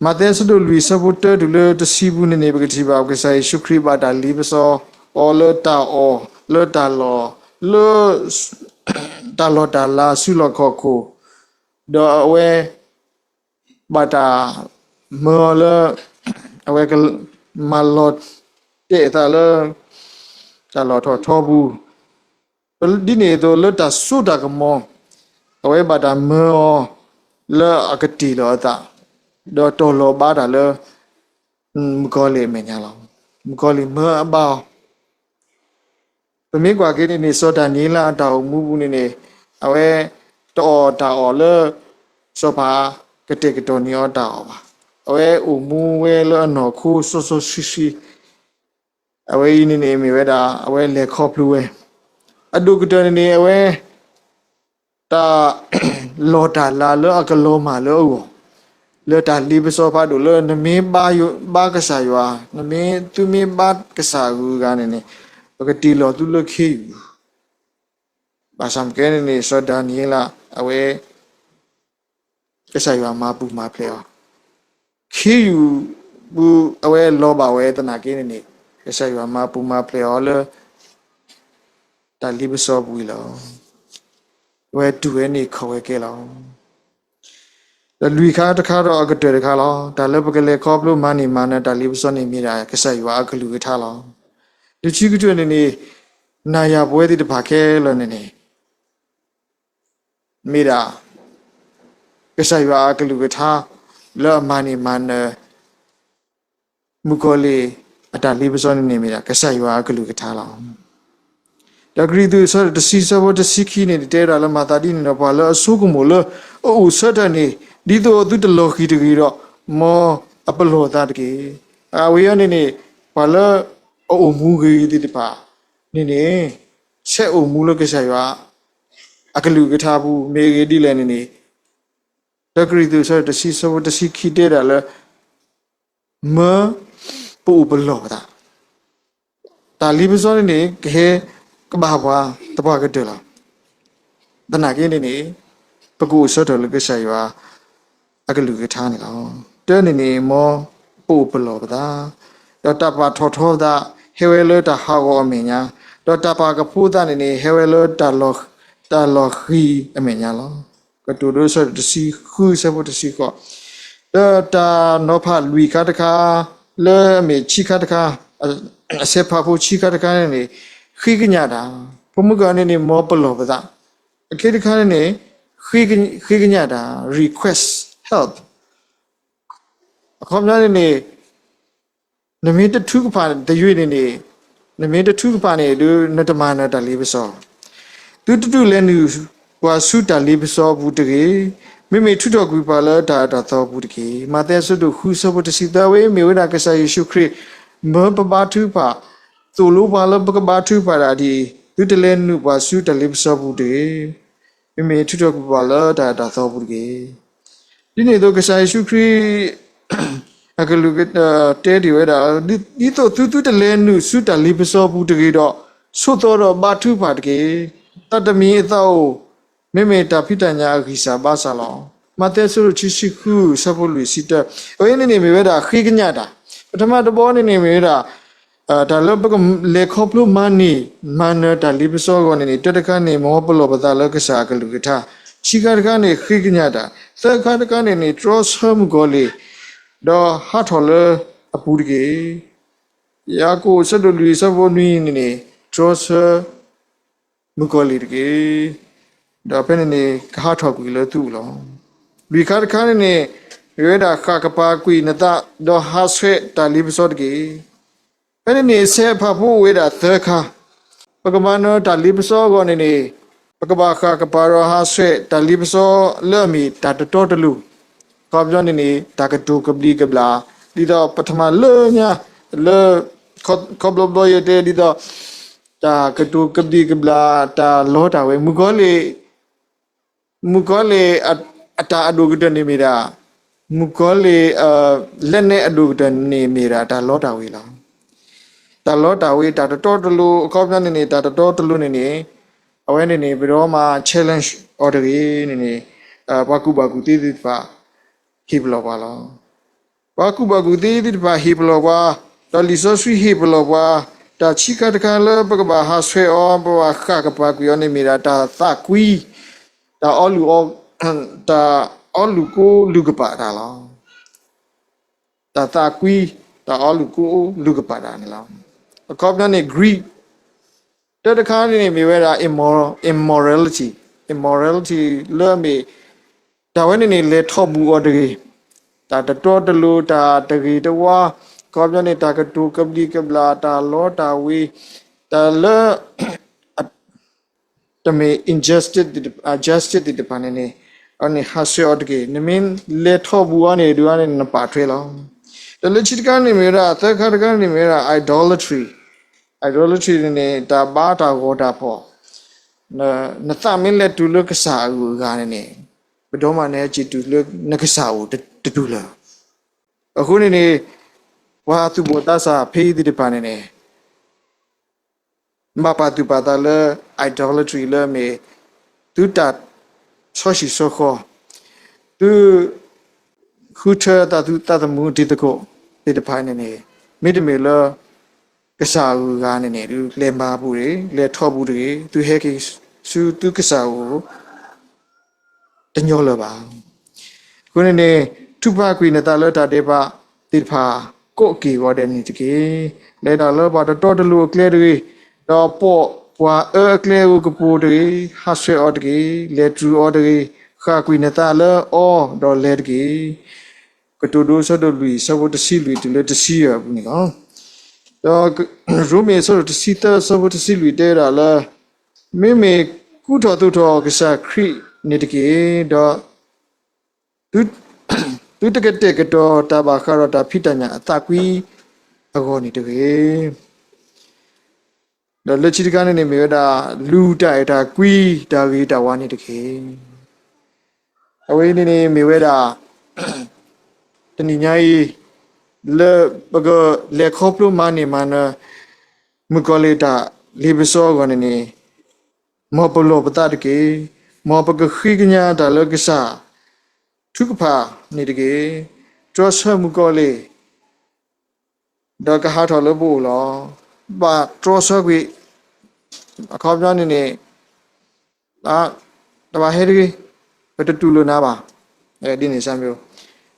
မးသဲဆၢဒိၣ်လွံၢ်ဆၢဖိတၢတုၤလၢတဆံပူၤန့ၣ်န့ၣ် ပကထံၣ်ဘၣ်ကစၢ်ယ့ၣ်ၡူးခရံာ်ဘၣ်တၢ်လ့ပစီအီၤလၢတၢ်အီၣ် လၢတၢ်လီၢ် လၢ တၢ်လီၢ်တၢ်လၤဆူလီၢ်ခီၣ်ခိၣ် ဒီးအဝဲ ဘၣ်တၢ်မၢအီၤလၢ အဝဲမၤလီၤတဲာ်အသးလၢ တၢ်လီၢ်ထီၣ်ထီပူၤ, ဒ်န့ၣ်အသိးလၢတၢ်စိတၢ်ကမီၤ အဝဲဘၣ်တၢ်မၢအီၤလၢအကတ့ၢ်လီၤအသး ဒီးတီၢ်လီၤဘါတၢ်လၢ မုၣ်ကီၤလံၢ်အမဲာ်ညါလီၤ. မုၣ်ကီၤလံၢ်မၢအဘါအီၤ ပမ့ၢ်ကွၢ်က့ၤန့ၣ်န့ၣ် စီၤဒၤနံးယ့လးအတၢ်အိၣ်မူပူၤန့ၣ်န့ၣ် အဝဲတအီၣ်တၢ်အီၣ်လၢ စီၤပၤကတဲာ်ကတီၤန့ၢ်အီၤတၢ်အီၣ်ဘၣ်. အဝဲအိၣ်မူဝဲလၢအနီၢ်ခိစီစီဆှံဆှံ, အဝဲအံၤန့ၣ်န့ၣ်မ့ၢ်ဝဲဒၣ် အဝဲလဲၤခီဖျိဝဲ အဒိၣ်ကတၢၢ်န့ၣ်န့ၣ် အဝဲ တၢ်လီၢ်တၢ်လၤလၢအကလီၤမၢ်လၢအဂီၢ်, လၢတၢ်လ့ပစီဖးဒိၣ်လၢ နမ့ၢ်ဘါကစၢ်ယွၤ, နမ့ၢ်သုမ့ၢ်ဘါကစၢ်အဂုၤအဂၤန့ၣ်န့ၣ် ပကတ့ၢ်လီၤသုလၢခ့ယုၢ်, ဘၣ်ဆၣ်မ့ၢ်ကဲန့ၣ်န့ၣ် စီၤဒၤနံးယ့လး အဝဲ ကစၢ်ယွၤမၤပူၤမၤဖျဲးအီၤ, ခ့ယုၢ်ပူၤအဝဲလီၤဘၣ်ဝဲသနာ်က့န့ၣ်န့ၣ် ကစၢ်ယွၤမၤပူၤမၤဖျဲးအီၤလၢ တၢ်လ့ပစီပူၤအံၤလီၤ. အဝဲတူၢ်ဝဲန့ၣ်ခီၣ်ဝဲကဲလီၤ. ဒီးလွံၢ်ခါတခါဒီးအကတၢၢ်တခါလီၤ. တၢ်လၢပကလဲၤခီဖျိမၤန့ၢ်မၤနၢၤတၢ်လ့ပစီန့ၣ်မ့ၢ်ဒၣ် ကစၢ်ယွၤအကလုၢ်ကထါလီၤ. ဒုးဆံကတၢၢ်န့ၣ်န့ၣ် နၤယၤပဝဲသ့ၣ်တဖၣ်ခဲလၢာ်န့ၣ်န့ၣ် မ့ၢ်ဒၣ် ကစၢ်ယွၤအကလုၢ်ကထါ လၢအမၤန့ၢ်မၤနၢၤ မုၣ်ကီၤလံၢ်အတၢ်လ့ပစီန့ၣ်န့ၣ် မ့ၢ်ဒၣ် ကစၢ်ယွၤအကလုၢ်ကထါလီၤ. ဒီးကရံၣ်သူးအဆၢဒိၣ်တဆံ ဆၢဖိတဆံခံန့ၣ် တဲဝဲဒၣ်လၢ မၤသးဒ်န့ၣ်ဒီး ပှၤလၢအဆိကမိၣ်လၢအအိၣ်ဆၢထၢၣ်န့ၣ် ဒ်သိးသုတလီၤဃံၤတဂ့ၤဒီး မ်အပလီၢ်သးတက့ၢ်. အဝဲအံၤန့ၣ်န့ၣ် ပှၤလၢအအိၣ်မူဂ့ၤသ့ၣ်တဖၣ်န့ၣ်န့ၣ် ဆဲးအိၣ်မူလၢကစၢ်ယွၤ အကလုၢ်ကထါပူၤ မ့ၢ်အဂ့ၢ်ဒ်လဲၣ်န့ၣ်န့ၣ် တၢကရံၣ်သူး အဆၢဒိၣ်တဆံ ဆၢဖိတဆံခံတဲဒၣ်လၢ မၢပအိၣ်ပလီၢ်ပသး, တၢ်လ့ပစီန့ၣ်န့ၣ် ကဟဲကဘၣ်ပှၤသပှၢ်ကတၢၢ်လီၤ. သနာ်က့န့ၣ်န့ၣ် ပကအိၣ်ဆၢထၢၣ်လၢကစၢ်ယွၤ အကလုၢ်ကထါန့ၣ်လီၤ. တၢန့ၣ်န့ၣ် မ်ပအိၣ်ပလီၢ်ပသး, ဒီးတၢ်ပာ်ထီၣ်ထီပသး ဟဲဝဲလၢတၢ်ဟးဂီၤအမဲာ်ညါ, ဒီးတၢ်ပာ်ကဖိသးန့ၣ်န့ၣ် ဟဲဝဲလၢ တၢ်လီၤဃံၤအမဲာ်ညါလီၤ. ကတိၤဒိ အဆၢဒိၣ်တဆံဃု အဆၢဖိတဆံဃိး, ဒီးတၢ်နီၤဖးလွံၢ်ခါတခါ လၢအမ့ၢ်ဆံခါတခါ, အဆဲးဖးဖိဆံခါတခါန့ၣ်န့ၣ် ဃ့ကညးတၢ်, ဖိမုၣ်ကီၤန့ၣ်န့ၣ် မ်ပလီၢ်ပသး, အခံတခါန့ၣ်န့ၣ် ဃ့ကညးတၢ် request help, အခီပညီန့ၣ်န့ၣ် နမ့ၢ်တထုကဖၣ်တယုၢ်န့ၣ်န့ၣ်, နမ့ၢ်တထုကဖၣ်န့ၣ်ဒီး နတမၤနၢၤတၢ်လ့ပစီ, သုတဒုးလဲၤနုာ်ပှၤဆူတၢ်လ့ပစီအပူၤတဂ့ၤ, မ့မ့ၢ်ထုးထီၣ်ကွံာ်ပှၤလၢတၢ်အၢတၢ်သီအပူၤတက့ၢ်. မးသဲ အဆၢဒိၣ်ဃု အဆၢဖိတဆံသၢ, အဝဲအံၤမ့ၢ်ဝဲဒၣ်ကစၢ်ယ့ၣ်ၡူးခရံာ် မၢပဘါထုကဖၣ်, သိၣ်လိပှၤလၢပကဘါထုကဖၣ်တၢ်ဒ်အံၤ, သုတလဲၤနုာ်ပှၤဆူတၢ်လ့ပစီပူၤတဂ့ၤ, မ့မ့ၢ်ထုးထီၣ်ကွံာ်ပှၤလၢတၢ်အၢတၢ်သီအပူၤတက့ၢ်. ဒ်န့ၣ်အသိး ကစၢ်ယ့ၣ်ၡူးခရံာ် အကလုၢ်က တဲတ့ၢ်ဝဲဒၣ်, ဒ်သိးသုသုတလဲၤနုာ်ဆူတၢ်လ့ပစီပူၤတဂ့ၤဒီး, ဆိးသီဒီးဘါထုကဖၣ်တက့ၢ်. တၢ်တမံၤအသးအိၣ်, မ့မ့ၢ်တၢ်ဖံးတၢ်ညၣ်အဂံၢ်စၢ်ဘါစၢ်လီၤ. မးသဲ အဆၢဒိၣ်ခံဆံဃု အဆၢဖိလွံၢ်ဆံတၢ, အဝဲန့ၣ်န့ၣ်မ့ၢ်ဝဲဒၣ်ဃ့ကညးတၢ်, ပထမတဘီန့ၣ်န့ၣ်မ့ၢ်ဝဲဒၣ် တၢ်လၢပကလဲၤခီဖျိမၤန့ၢ်မၤနၢၤတၢ်လ့ပစီအဂီၢ်န့ၣ်န့ၣ် တၢတခါန့ၣ် မ်ပလီၢ်ပသးလၢကစၢ်အကလုၢ်ကထါ, ခံခါတခါန့ၣ် ဃ့ကညးတၢ်, သၢခါတခါန့ၣ်န့ၣ် တြီဆၢမုၣ်ကီၤလံၢ် ဒီးဟးထီၣ်လၢအပူၤတက့ၢ်. ယၤကိာ်အဆၢဒိၣ်လွံၢ်အဆၢဖိနွံန့ၣ်န့ၣ် တြီဆၢ မုၣ်ကီၤလံၢ်တက့ၢ်. ဒီးဖဲန့ၣ်န့ၣ် ကဟးထီၣ်ကွံာ်လၢသုအိၣ်လီၤ. လွံၢ်ခါတခါန့ၣ်န့ၣ် မ့ၢ်ဝဲဒၣ်ဃၣ်ကပၤကွံာ်နသး ဒီးဟးဆှဲးတၢ်လ့ပစီတက့ၢ်. ဖဲန့ၣ်န့ၣ် ဆဲးဖးဖိအိၣ်ဝဲဒၣ်သၢခါ, ပကမၤနၢၤတၢ်လ့ပစီအဂီၢ်န့ၣ်န့ၣ် ပကဘၣ်ဃၣ်ကပၤဒီးဟးဆှဲးတၢ်လ့ပစီလၢအမ့ၢ်တၢ်တတီတလိၤ, အခီပညီန့ၣ်န့ၣ် တၢ်ကတိၤကဘျံးကဘျၣ်, ဒ်သိးပထမၢလၢညါ လၢ ခီဘျီဘျီယတဲဒ်သိး တၢ်ကတိၤကဘျံးကဘျၣ် တၢ်လီတၢ်ဝ့ၤ မုၣ်ကီၤလံၢ်, မုၣ်ကီၤလံၢ်အတၢ်အဒိၣ်ကတၢၢ်န့ၣ်မ့ၢ်ဒၣ်, မုၣ်ကီၤလံၢ် လက်နက် အဒိၣ်ကတၢၢ်န့ၣ်မ့ၢ်ဒၣ် တၢ်လီတၢ်ဝ့ၤလီၤ. တၢ်လီတၢ်ဝ့ၤ တၢ်တတီတလိၤ အခီပညီန့ၣ်န့ၣ် တၢ်တတီတလိၤန့ၣ်န့ၣ် အဝဲန့ၣ်န့ၣ် ပဒိးမၤ challenge အီၤတဂ့ၤန့ၣ်န့ၣ် ပှၤကူၣ်ဘၣ်ကူၣ်သ့သ့ၣ်တဖၣ် ဟ့ၣ်ပလီၢ်ပှၤလီၤ. ပှၤကူၣ်ဘၣ်ကူၣ်သ့သ့ၣ်တဖၣ်ဟ့ၣ်ပလီၢ်ပှၤ, ဒီးလံာ်စီဆှံဟ့ၣ်ပလီၢ်ပှၤ, တၢ်ခံခါတခါလၢပကဘၣ်ဟးဆှဲးအီၤ ပဘၣ်ဃၣ်ကပၤကွံာ်အီၤန့ၣ်မ့ၢ်ဒၣ်တၢ်သးကွံ, တၢ်အီလူၢ်အီ, တၢ်အီလူၢ်ကိလူၢ်ကပာ်တၢ်လီၤ. တၢ်သးကွံ, တၢ်အီလူၢ်ကိလူၢ်ကပာ်တၢ်န့ၣ်လီၤ. အခီပညီန့ၣ် greed တၢတခါန့ၣ်န့ၣ် မ့ၢ်ဝဲဒၣ် immor-, immorality, immorality လၢအမ့ၢ် တၢ်ဝဲန့ၣ်န့ၣ်လဲၤထီၣ်ဘူးအီၤတဂ့ၤ, တၢ်တတီတလိၤ တၢ်တဂ့ၤတဝါ, အခီပညီန့ၣ် တၢ်ကတိၤကဘျံးကဘျၣ် တၢ်လီတၢ်ဝ့ၤ, တၢ်လၢ တမ့ၢ် injustice သ့ၣ်တဖၣ်, justice သ့ၣ်တဖၣ်န့ၣ်န့ၣ် အန့ၣ်ဟးဆှဲးအီၤတက့ၢ်. နမ့ၢ်လဲၤထီၣ်ဘူးအီၤန့ၣ် ဒုးအီၤန့ၣ် နပာ်ထွဲလီၤ. ဒီးလၢခံတခါန့ၣ်မ့ၢ်ဝဲဒၣ် သၢခါတခါန့ၣ်မ့ၢ်ဝဲဒၣ် idolatry, idolatry န့ၣ်န့ၣ် တၢ်ဘါတၢ်ဂီၤတၢ်ဖီၣ်, နသးမ့ၢ်လဲၤတုၤလၢကစၢ်အဂုၤအဂၤန့ၣ်န့ၣ် ပဒိးမၤနၢၤဟဲက့ၤတုၤလၢနကစၢ်အိၣ်တတုၤလၢၤ. အဃိန့ၣ်န့ၣ် ပှၤသူၣ်ဘီၣ်သးစၢ်ဖဲအံၤသ့ၣ်တဖၣ်န့ၣ်န့ၣ် ဘၣ်ပာ်သူၣ်ပာ်သးလၢ idolatry လၢအမ့ၢ် သုတၢ်ဆီဟံၣ်ဆီဃီ, သု ဃုထၢသးသမူတံၤသကိးသ့ၣ်တဖၣ်န့ၣ်န့ၣ် မ့တမ့ၢ်လၢ ကစၢ်အဂုၤအဂၤန့ၣ်န့ၣ် လဲၤမၤဘူးတဂ့ၤ, လဲၤထီၣ်ဘူးတဂ့ၤ, သုဟဲက့ၤဆူသုကစၢ်အိၣ် တညီလၢၤဘၣ်. အဃိန့ၣ်န့ၣ် ထုးဖးကွံာ်နသးလၢတၢ်ဒဲးဘးသ့ၣ်တဖၣ် ကိးက့ၢ်ဂီၤဒဲးန့ၣ်တက့ၢ်. လဲၤတၢ်လၢပှၤတတီတလိၤအကျဲတဂ့ၤ, ဒီးပိာ်ပှၤအၢအကျဲအဂီၢ်ကပိၤတဂ့ၤ, ဟးဆှဲးအီၤတက့ၢ်, လဲၤတြူာ်အီၤတဂ့ၤ, ဃၣ်ကွံာ်နသးလၢအီၤဒီးလဲၤတက့ၢ်. ကတိၤဒိအဆၢဒိၣ်လွံၢ် အဆၢဖိတဆံလွံၢ်တုၤလၢတဆံယဲၢ်အပူၤန့ၣ်လီၤ. ဒီးရိမ့ၤအဆၢဒိၣ်တဆံသၢ အဆၢဖိတဆံလွံၢ်တဲဝဲဒၣ်လၢ မ့မ့ၢ်ကူထီၣ်သိးထီၣ်ကစၢ်ခရံာ်န့ၣ်တက့ၢ်. ဒီး သုတကတဲာ်ကတီၤတၢ်ဘၣ်ဃးဒီးတၢ်ဖံးတၢ်ညၣ်အသးကွံအဂီၢ်န့ၣ်တဂ့ၤ. ဒီးလၢခံတခါန့ၣ်န့ၣ်မ့ၢ်ဝဲဒၣ် လူၤတၢ်အဲၣ်တၢ်ကွံ တၢ်ဂ့ၤတၢ်ဝါန့ၣ်တက့ၢ်. အဝဲအံၤန့ၣ်န့ၣ်မ့ၢ်ဝဲဒၣ် တနံၤညါအံၤ လၢပကလဲၤခီဖျိမၤန့ၢ်မၤနၢၤ မုၣ်ကီၤလံၢ်တၢ်လ့ပစီအဂီၢ်န့ၣ်န့ၣ် မ်ပလီၢ်ပသးတက့ၢ်. မ်ပကဃ့ကညးတၢ်လၢကစၢ် ထုကဖၣ်န့ၣ်တက့ၢ်. တြီဆၢမုၣ်ကီၤလံၢ် ဒီးကဟးထီၣ်လၢပအိၣ်လီၤ. ဘၣ်တြီဆၢကွံာ် အခီပညီန့ၣ်န့ၣ် တဘၣ်ဟဲတဂ့ၤ, ပတတူၢ်လိာ်နၤဘၣ်. ဒ်န့ၣ်စၢ်မ့ၢ်,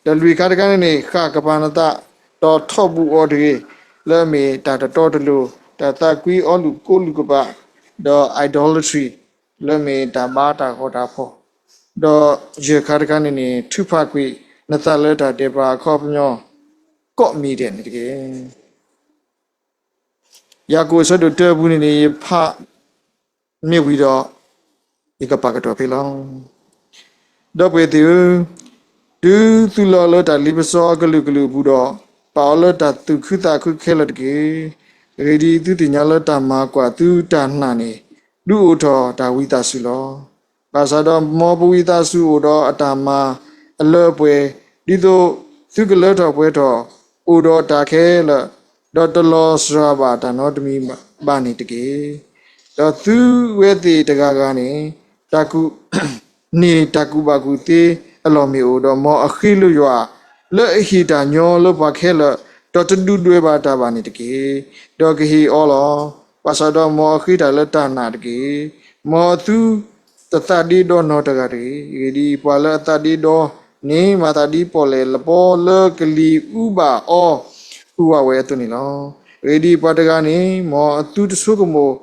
ဒီးလွံၢ်ခါတခါန့ၣ်န့ၣ် ဃၣ်ကပၤနသး ဒီးထီၣ်ဘူးအီၤတဂ့ၤ, လၢအမ့ၢ်တၢ်တတီတလိၤ, တၢ်သးကွံအီလူၢ်ကိးလူၢ်ကပာ်, ဒီး idolatry လၢအမ့ၢ်တၢ်ဘါတၢ်ဂီၤတၢ်ဖီၣ်, ဒီးယဲၢ်ခါတခါန့ၣ်န့ၣ် ထုးဖးကွံာ်နသးလၢတၢ်ဒဲးဘးအခီပညီ ကိးမံၤဒဲးန့ၣ်တက့ၢ်. ယၤကိာ်အဆၢဒိၣ်တၢအပူၤန့ၣ်န့ၣ် ယဖး မ့ၢ်ဝံၤဒီး ယကပာ်ကတီၢ်ဖဲလီၤ. ဒီပုၢ်ဝဲၢ်သ့ၣ်ဧၢ, တုၤသုလီၤလၢတၢ်လ့ပစီအကလုာ်ကလုာ်အပူၤဒီး, ပာ်အီၤလၢတၢ်သူၣ်ခုသးခုခဲလၢာ်တက့ၢ်. အဂ့ၢ်ဒ်အံၤ, သုသ့ၣ်ညါလၢတၢ်မၤကွၢ်သုတၢ်နာ်န့ၣ် ဒုးအိၣ်ထီၣ်တၢ်ဝံသးစူၤလီၤ. ဘၣ်ဆၣ်ဒီးမ်ပဝံသးစူၤအိၣ်ဒီးအတၢ်မၤအလၢအပှဲၤ, ဒ်သိးသုကလၢထီၣ်ပှဲၤထီၣ် အိၣ်ဒီးတၢ်ခဲလၢာ်, ဒီးတလီၤစှၤဘၣ်တၢ်နီတမံၤဘၣ်န့ၣ်တက့ၢ်. ဒီးသုဝဲသ့ၣ်တဂၤဂၤန့ၣ် တၢ်ကူၣ် န့ၢ်တၢ်ကူၣ်ဘၣ်ကူၣ်သ့အလီၢ်မ့ၢ်အိၣ်ဒီး, မ်အဃ့လိာ်ယွၤလၢအဟ့ၣ်တၢ်ညီလၢပှၤခဲလၢာ်, ဒီးတဒုၣ်ဒွဲၣ်ဘၣ်တၢ်ဘၣ်န့ၣ်တက့ၢ်. ဒီးကဟ့ၣ်အီၤလီၤ. ဘၣ်ဆၣ်ဒီးမ်အဃ့တၢ်လၢတၢ်နာ်တက့ၢ်. မ်အသုတသးဒ့ဒီနီတဂၤတဂ့ၤ. အဂ့ၢ်ဒ်အံၤ, ပှၤလၢအသးဒ့ဒီန့ၣ် မၤသးဒ်ပီၣ်လဲၣ်လပီလၢကလံၤအူဘၣ်အီၤ ဟူးဝးဝဲအသိးန့ၣ်လီၤ. အဂ့ၢ်ဒ်အံၤ, ပှၤတဂၤန့ၣ် မ်အသုတဆိကမိၣ်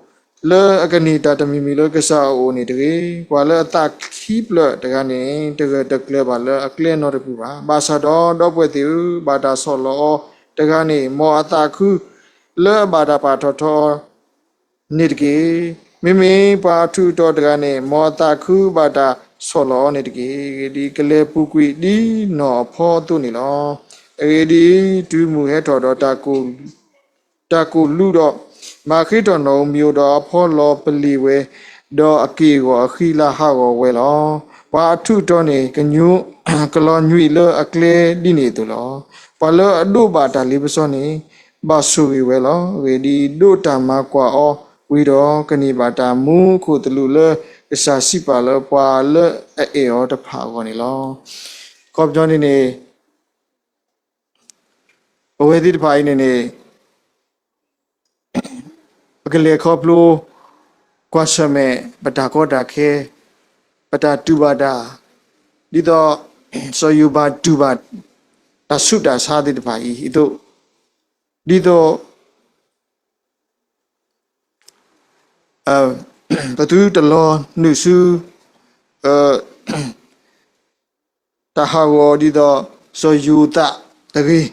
လၢအကန့ၢ်တၢ်တမံၤမံၤလၢကစၢ်အအိၣ်န့ၣ်တဂ့ၤ. ပှၤလၢအသးခံဖျၢၣ်တဂၤန့ၣ် တဂၢၢ်တကျၢၤဘၣ်လၢအကျဲနီတပူၤဘၣ်. ဘၣ်ဆၣ်ဒီး ဒီပုၢ်ဝဲၢ်သ့ၣ်ဧၢ, ဘၣ်တၢ်ဆီၣ်လီၤအီၤတဂၤန့ၣ် မ်အသးခုလၢအဘၣ်တၢ်ပာ်ထီၣ်ထီအီၤန့ၣ်တက့ၢ်. မ့မ့ၢ်ပှၤအထူးအတီၤတဂၤန့ၣ် မ်အသးခုဘၣ်တၢ်ဆီၣ်လီၤအီၤန့ၣ်တက့ၢ်. အဂ့ၢ်ဒ်အံၤ, ကလဲၤပူၤကွံာ်ဒ်နီၢ်အဖီအသိးန့ၣ်လီၤ. အဂ့ၢ်ဒ်အံၤ, တုၤမုၢ်ဟဲထီၣ်ဒီး တၢ်ကိၢ်လူးဒီး, မၤဃ့ထီၣ်နီၢ်ဧိၤမံၤဧိၤဒီးအဖီလီၤပလ့ၤဝဲ, ဒီးအက့ၢ်အဂီၤအဃံလၤဟးဂီၤဝဲလီၤ. ပှၤအထူးအတီၤန့ၣ် ကညီကလီၤညွံးလၢအကျဲဒ်န့ၣ်အသိးလီၤ. ပှၤလၢအဒိးဘၣ်တၢ်လ့ပစီန့ၣ် ဘၣ်ဆိၣ်ဂ့ၤဝဲလီၤ. အဂ့ၢ်ဒ်အံၤ, ဒိးတၢ်မၤကွၢ်အီၤဝံၤဒီး ကန့ၢ်ဘၣ်တၢ်မူခိၣ်သလုးလၢကစၢ်စံးပာ်လၢပှၤလၢအအဲၣ်အီၤတဖၣ်အဂီၢ်န့ၣ်လီၤ. အခီပညီန့ၣ်န့ၣ် ပဝဲသ့ၣ်တဖၣ်အံၤန့ၣ်န့ၣ် ပကလဲၤခီဖျိ ကွၢ်ဆၢၣ်မဲာ် ပတၢ်ကီတၢ်ခဲ, ပတၢ်တူၢ်ဘၣ်တၢ်, ဒ်သိး စီၤယိၤဘးတူၢ်ဘၣ် တၢ်ဆူးတၢ်ဆါသ့ၣ်တဖၣ်အံၤ အသိး, ဒ်သိး ပသုတလီၤနုာ်ဆူ တၢ်ဟးဂီၤဒ်သိး စီၤယိၤသးတဂ့ၤ.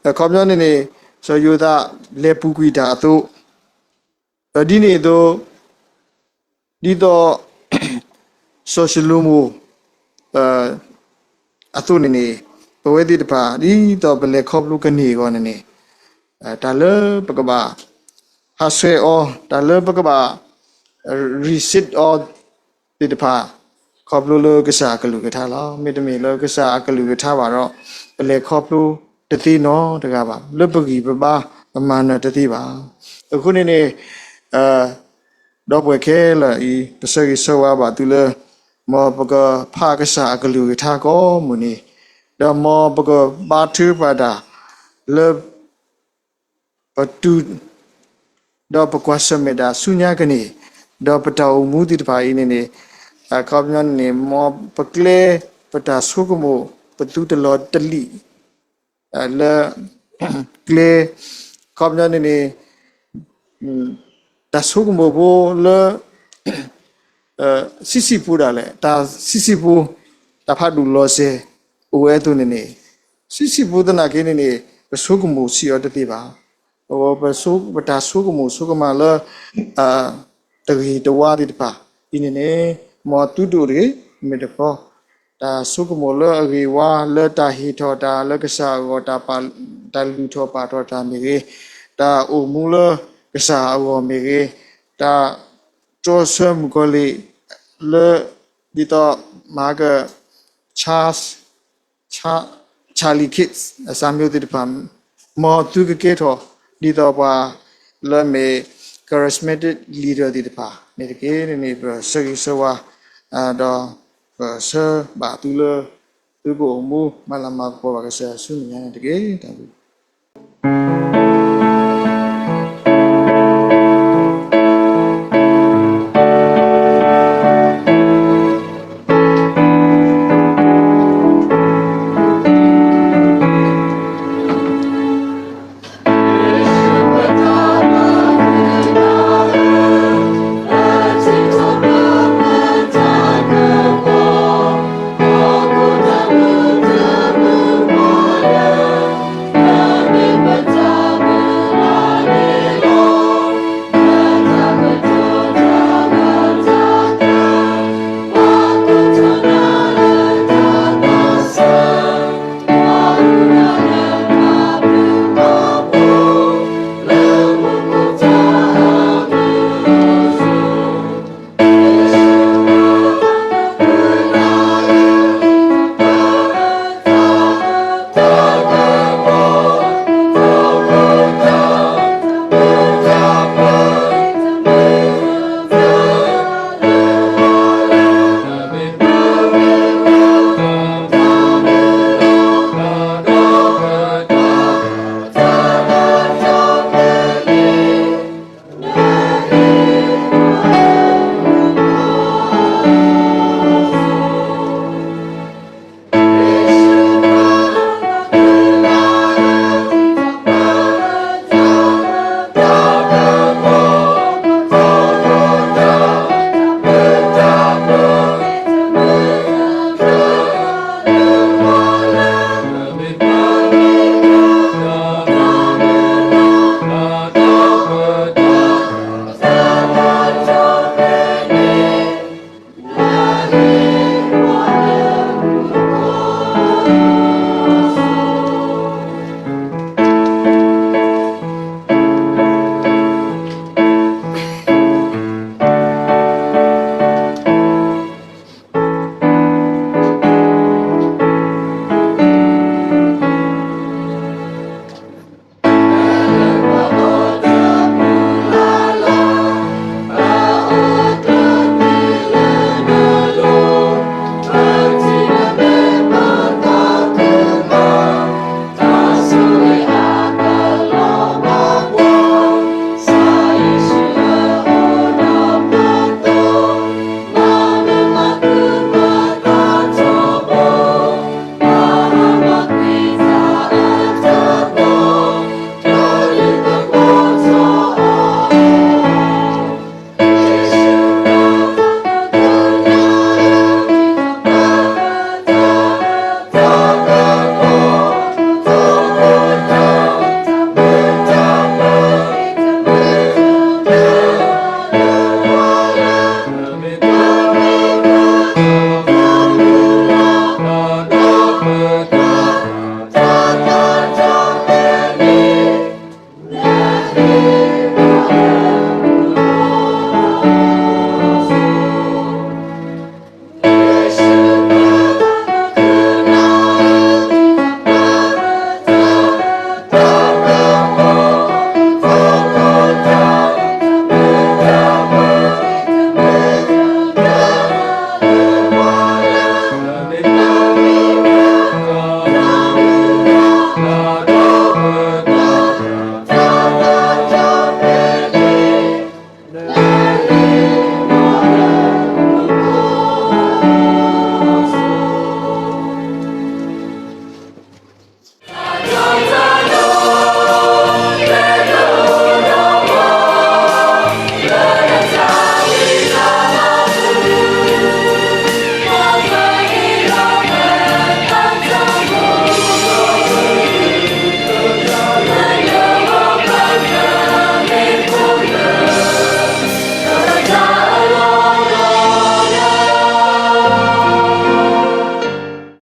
အခီပညီန့ၣ်န့ၣ် စီၤယိၤသးလဲၤပူၤကွံာ်တၢ်အသိး, ဒီးဒ်န့ၣ်အသိး ဒ်သိး စီၤၡလိၤမိၤ အသိးန့ၣ်န့ၣ် ပဝဲသ့ၣ်တဖၣ် ဒ်သိးပလဲၤခီဖျိကန့ၢ်အဂီၢ်န့ၣ်န့ၣ် တၢ်လၢပကဘၣ်ဟးဆှဲးအီၤ, တၢ်လၢပကဘၣ် reset အီၤသ့ၣ်တဖၣ် ခီဖျိလၢကစၢ်အကလုၢ်ကထါလီၤ. မ့တမ့ၢ်လၢကစၢ်အကလုၢ်ကထါဘၣ်ဒီး ပလဲၤခီဖျိတသ့နီတဂၤဘၣ်. လၢပဂံၢ်ပဘါ ပမၤနၢၤတသ့ဘၣ်. အဃိန့ၣ်န့ၣ် ဒီပုၢ်ဝဲၢ်ခဲလၢာ်အံၤ ပဆၢဂ့ၤဆၢဝါဘၣ်သုလၢ မ်ပကဖးကစၢ်အကလုၢ်ကထါကိးမုၢ်နံၤ, ဒီးမ်ပကဘါထုကဖၣ်တၢ်လၢ ပတူၢ် ဒီးပကွၢ်ဆၢၣ်မဲာ်တၢ်ဆူညါကန့ၢ်, ဒီးပတၢ်အိၣ်မူသ့ၣ်တဖၣ်အံၤန့ၣ်န့ၣ် အခီပညီန့ၣ်န့ၣ် မ်ပကျဲ ပတၢ်ဆိကမိၣ် ပသုတလီၤတလံာ် လၢ ကျဲ အခီပညီန့ၣ်န့ၣ် တၢ်ဆိကမိၣ်ဖိလၢ ဆံးဆံးဖိဒၣ်လဲာ် တၢ်ဆံးဆံးဖိ တၢ်ဖးဒိၣ်လီၤစဲၤ အိၣ်ဝဲအသိးန့ၣ်န့ၣ် ဆံးဆံးဖိသနာ်က့န့ၣ်န့ၣ် ပဆိကမိၣ်ဆံးအီၤတသ့ဘၣ်. ပတၢ်ဆိကမိၣ်ဆိကမးလၢ တဂ့ၤတဝါသ့ၣ်တဖၣ်အံၤန့ၣ်န့ၣ် မ်သုတအိၣ်တဂ့ၤ မ့ၢ်တခီ တၢ်ဆိကမိၣ်လၢအဂ့ၤဝါ လၢတၢ်ဟ့ၣ်ထီၣ်တၢ်လၢကစၢ်အဂီၢ် တၢ်လူၤထီၣ်ပာ်ထီၣ်တၢ်မ့ၢ်ဂ့ၤ, တၢ်အိၣ်မူလၢကစၢ်အဂီၢ်မ့ၢ်ဂ့ၤ, တၢ်တြီဆၢမုၣ်ကီၤလံၢ်လၢ ဒ်သိး မၤက Charlie Kirk အစၢ်မၠိသ့ၣ်တဖၣ် မ်သုကကဲထီၣ် ဒ်သိးပှၤလၢအမ့ၢ် charismatic leader သ့ၣ်တဖၣ်န့ၣ်တက့ၢ်. န့ၣ်န့ၣ် ပဆၢဂ့ၤဆၢဝါ ဒီး ပဆၢဘၣ်သုလၢ သုကအိၣ်မူမၤလၤမၤကပီၤဘၣ်ကစၢ်ယွၤဆူမဲာ်ညါန့ၣ်တက့ၢ်. တၢ်ဘျုး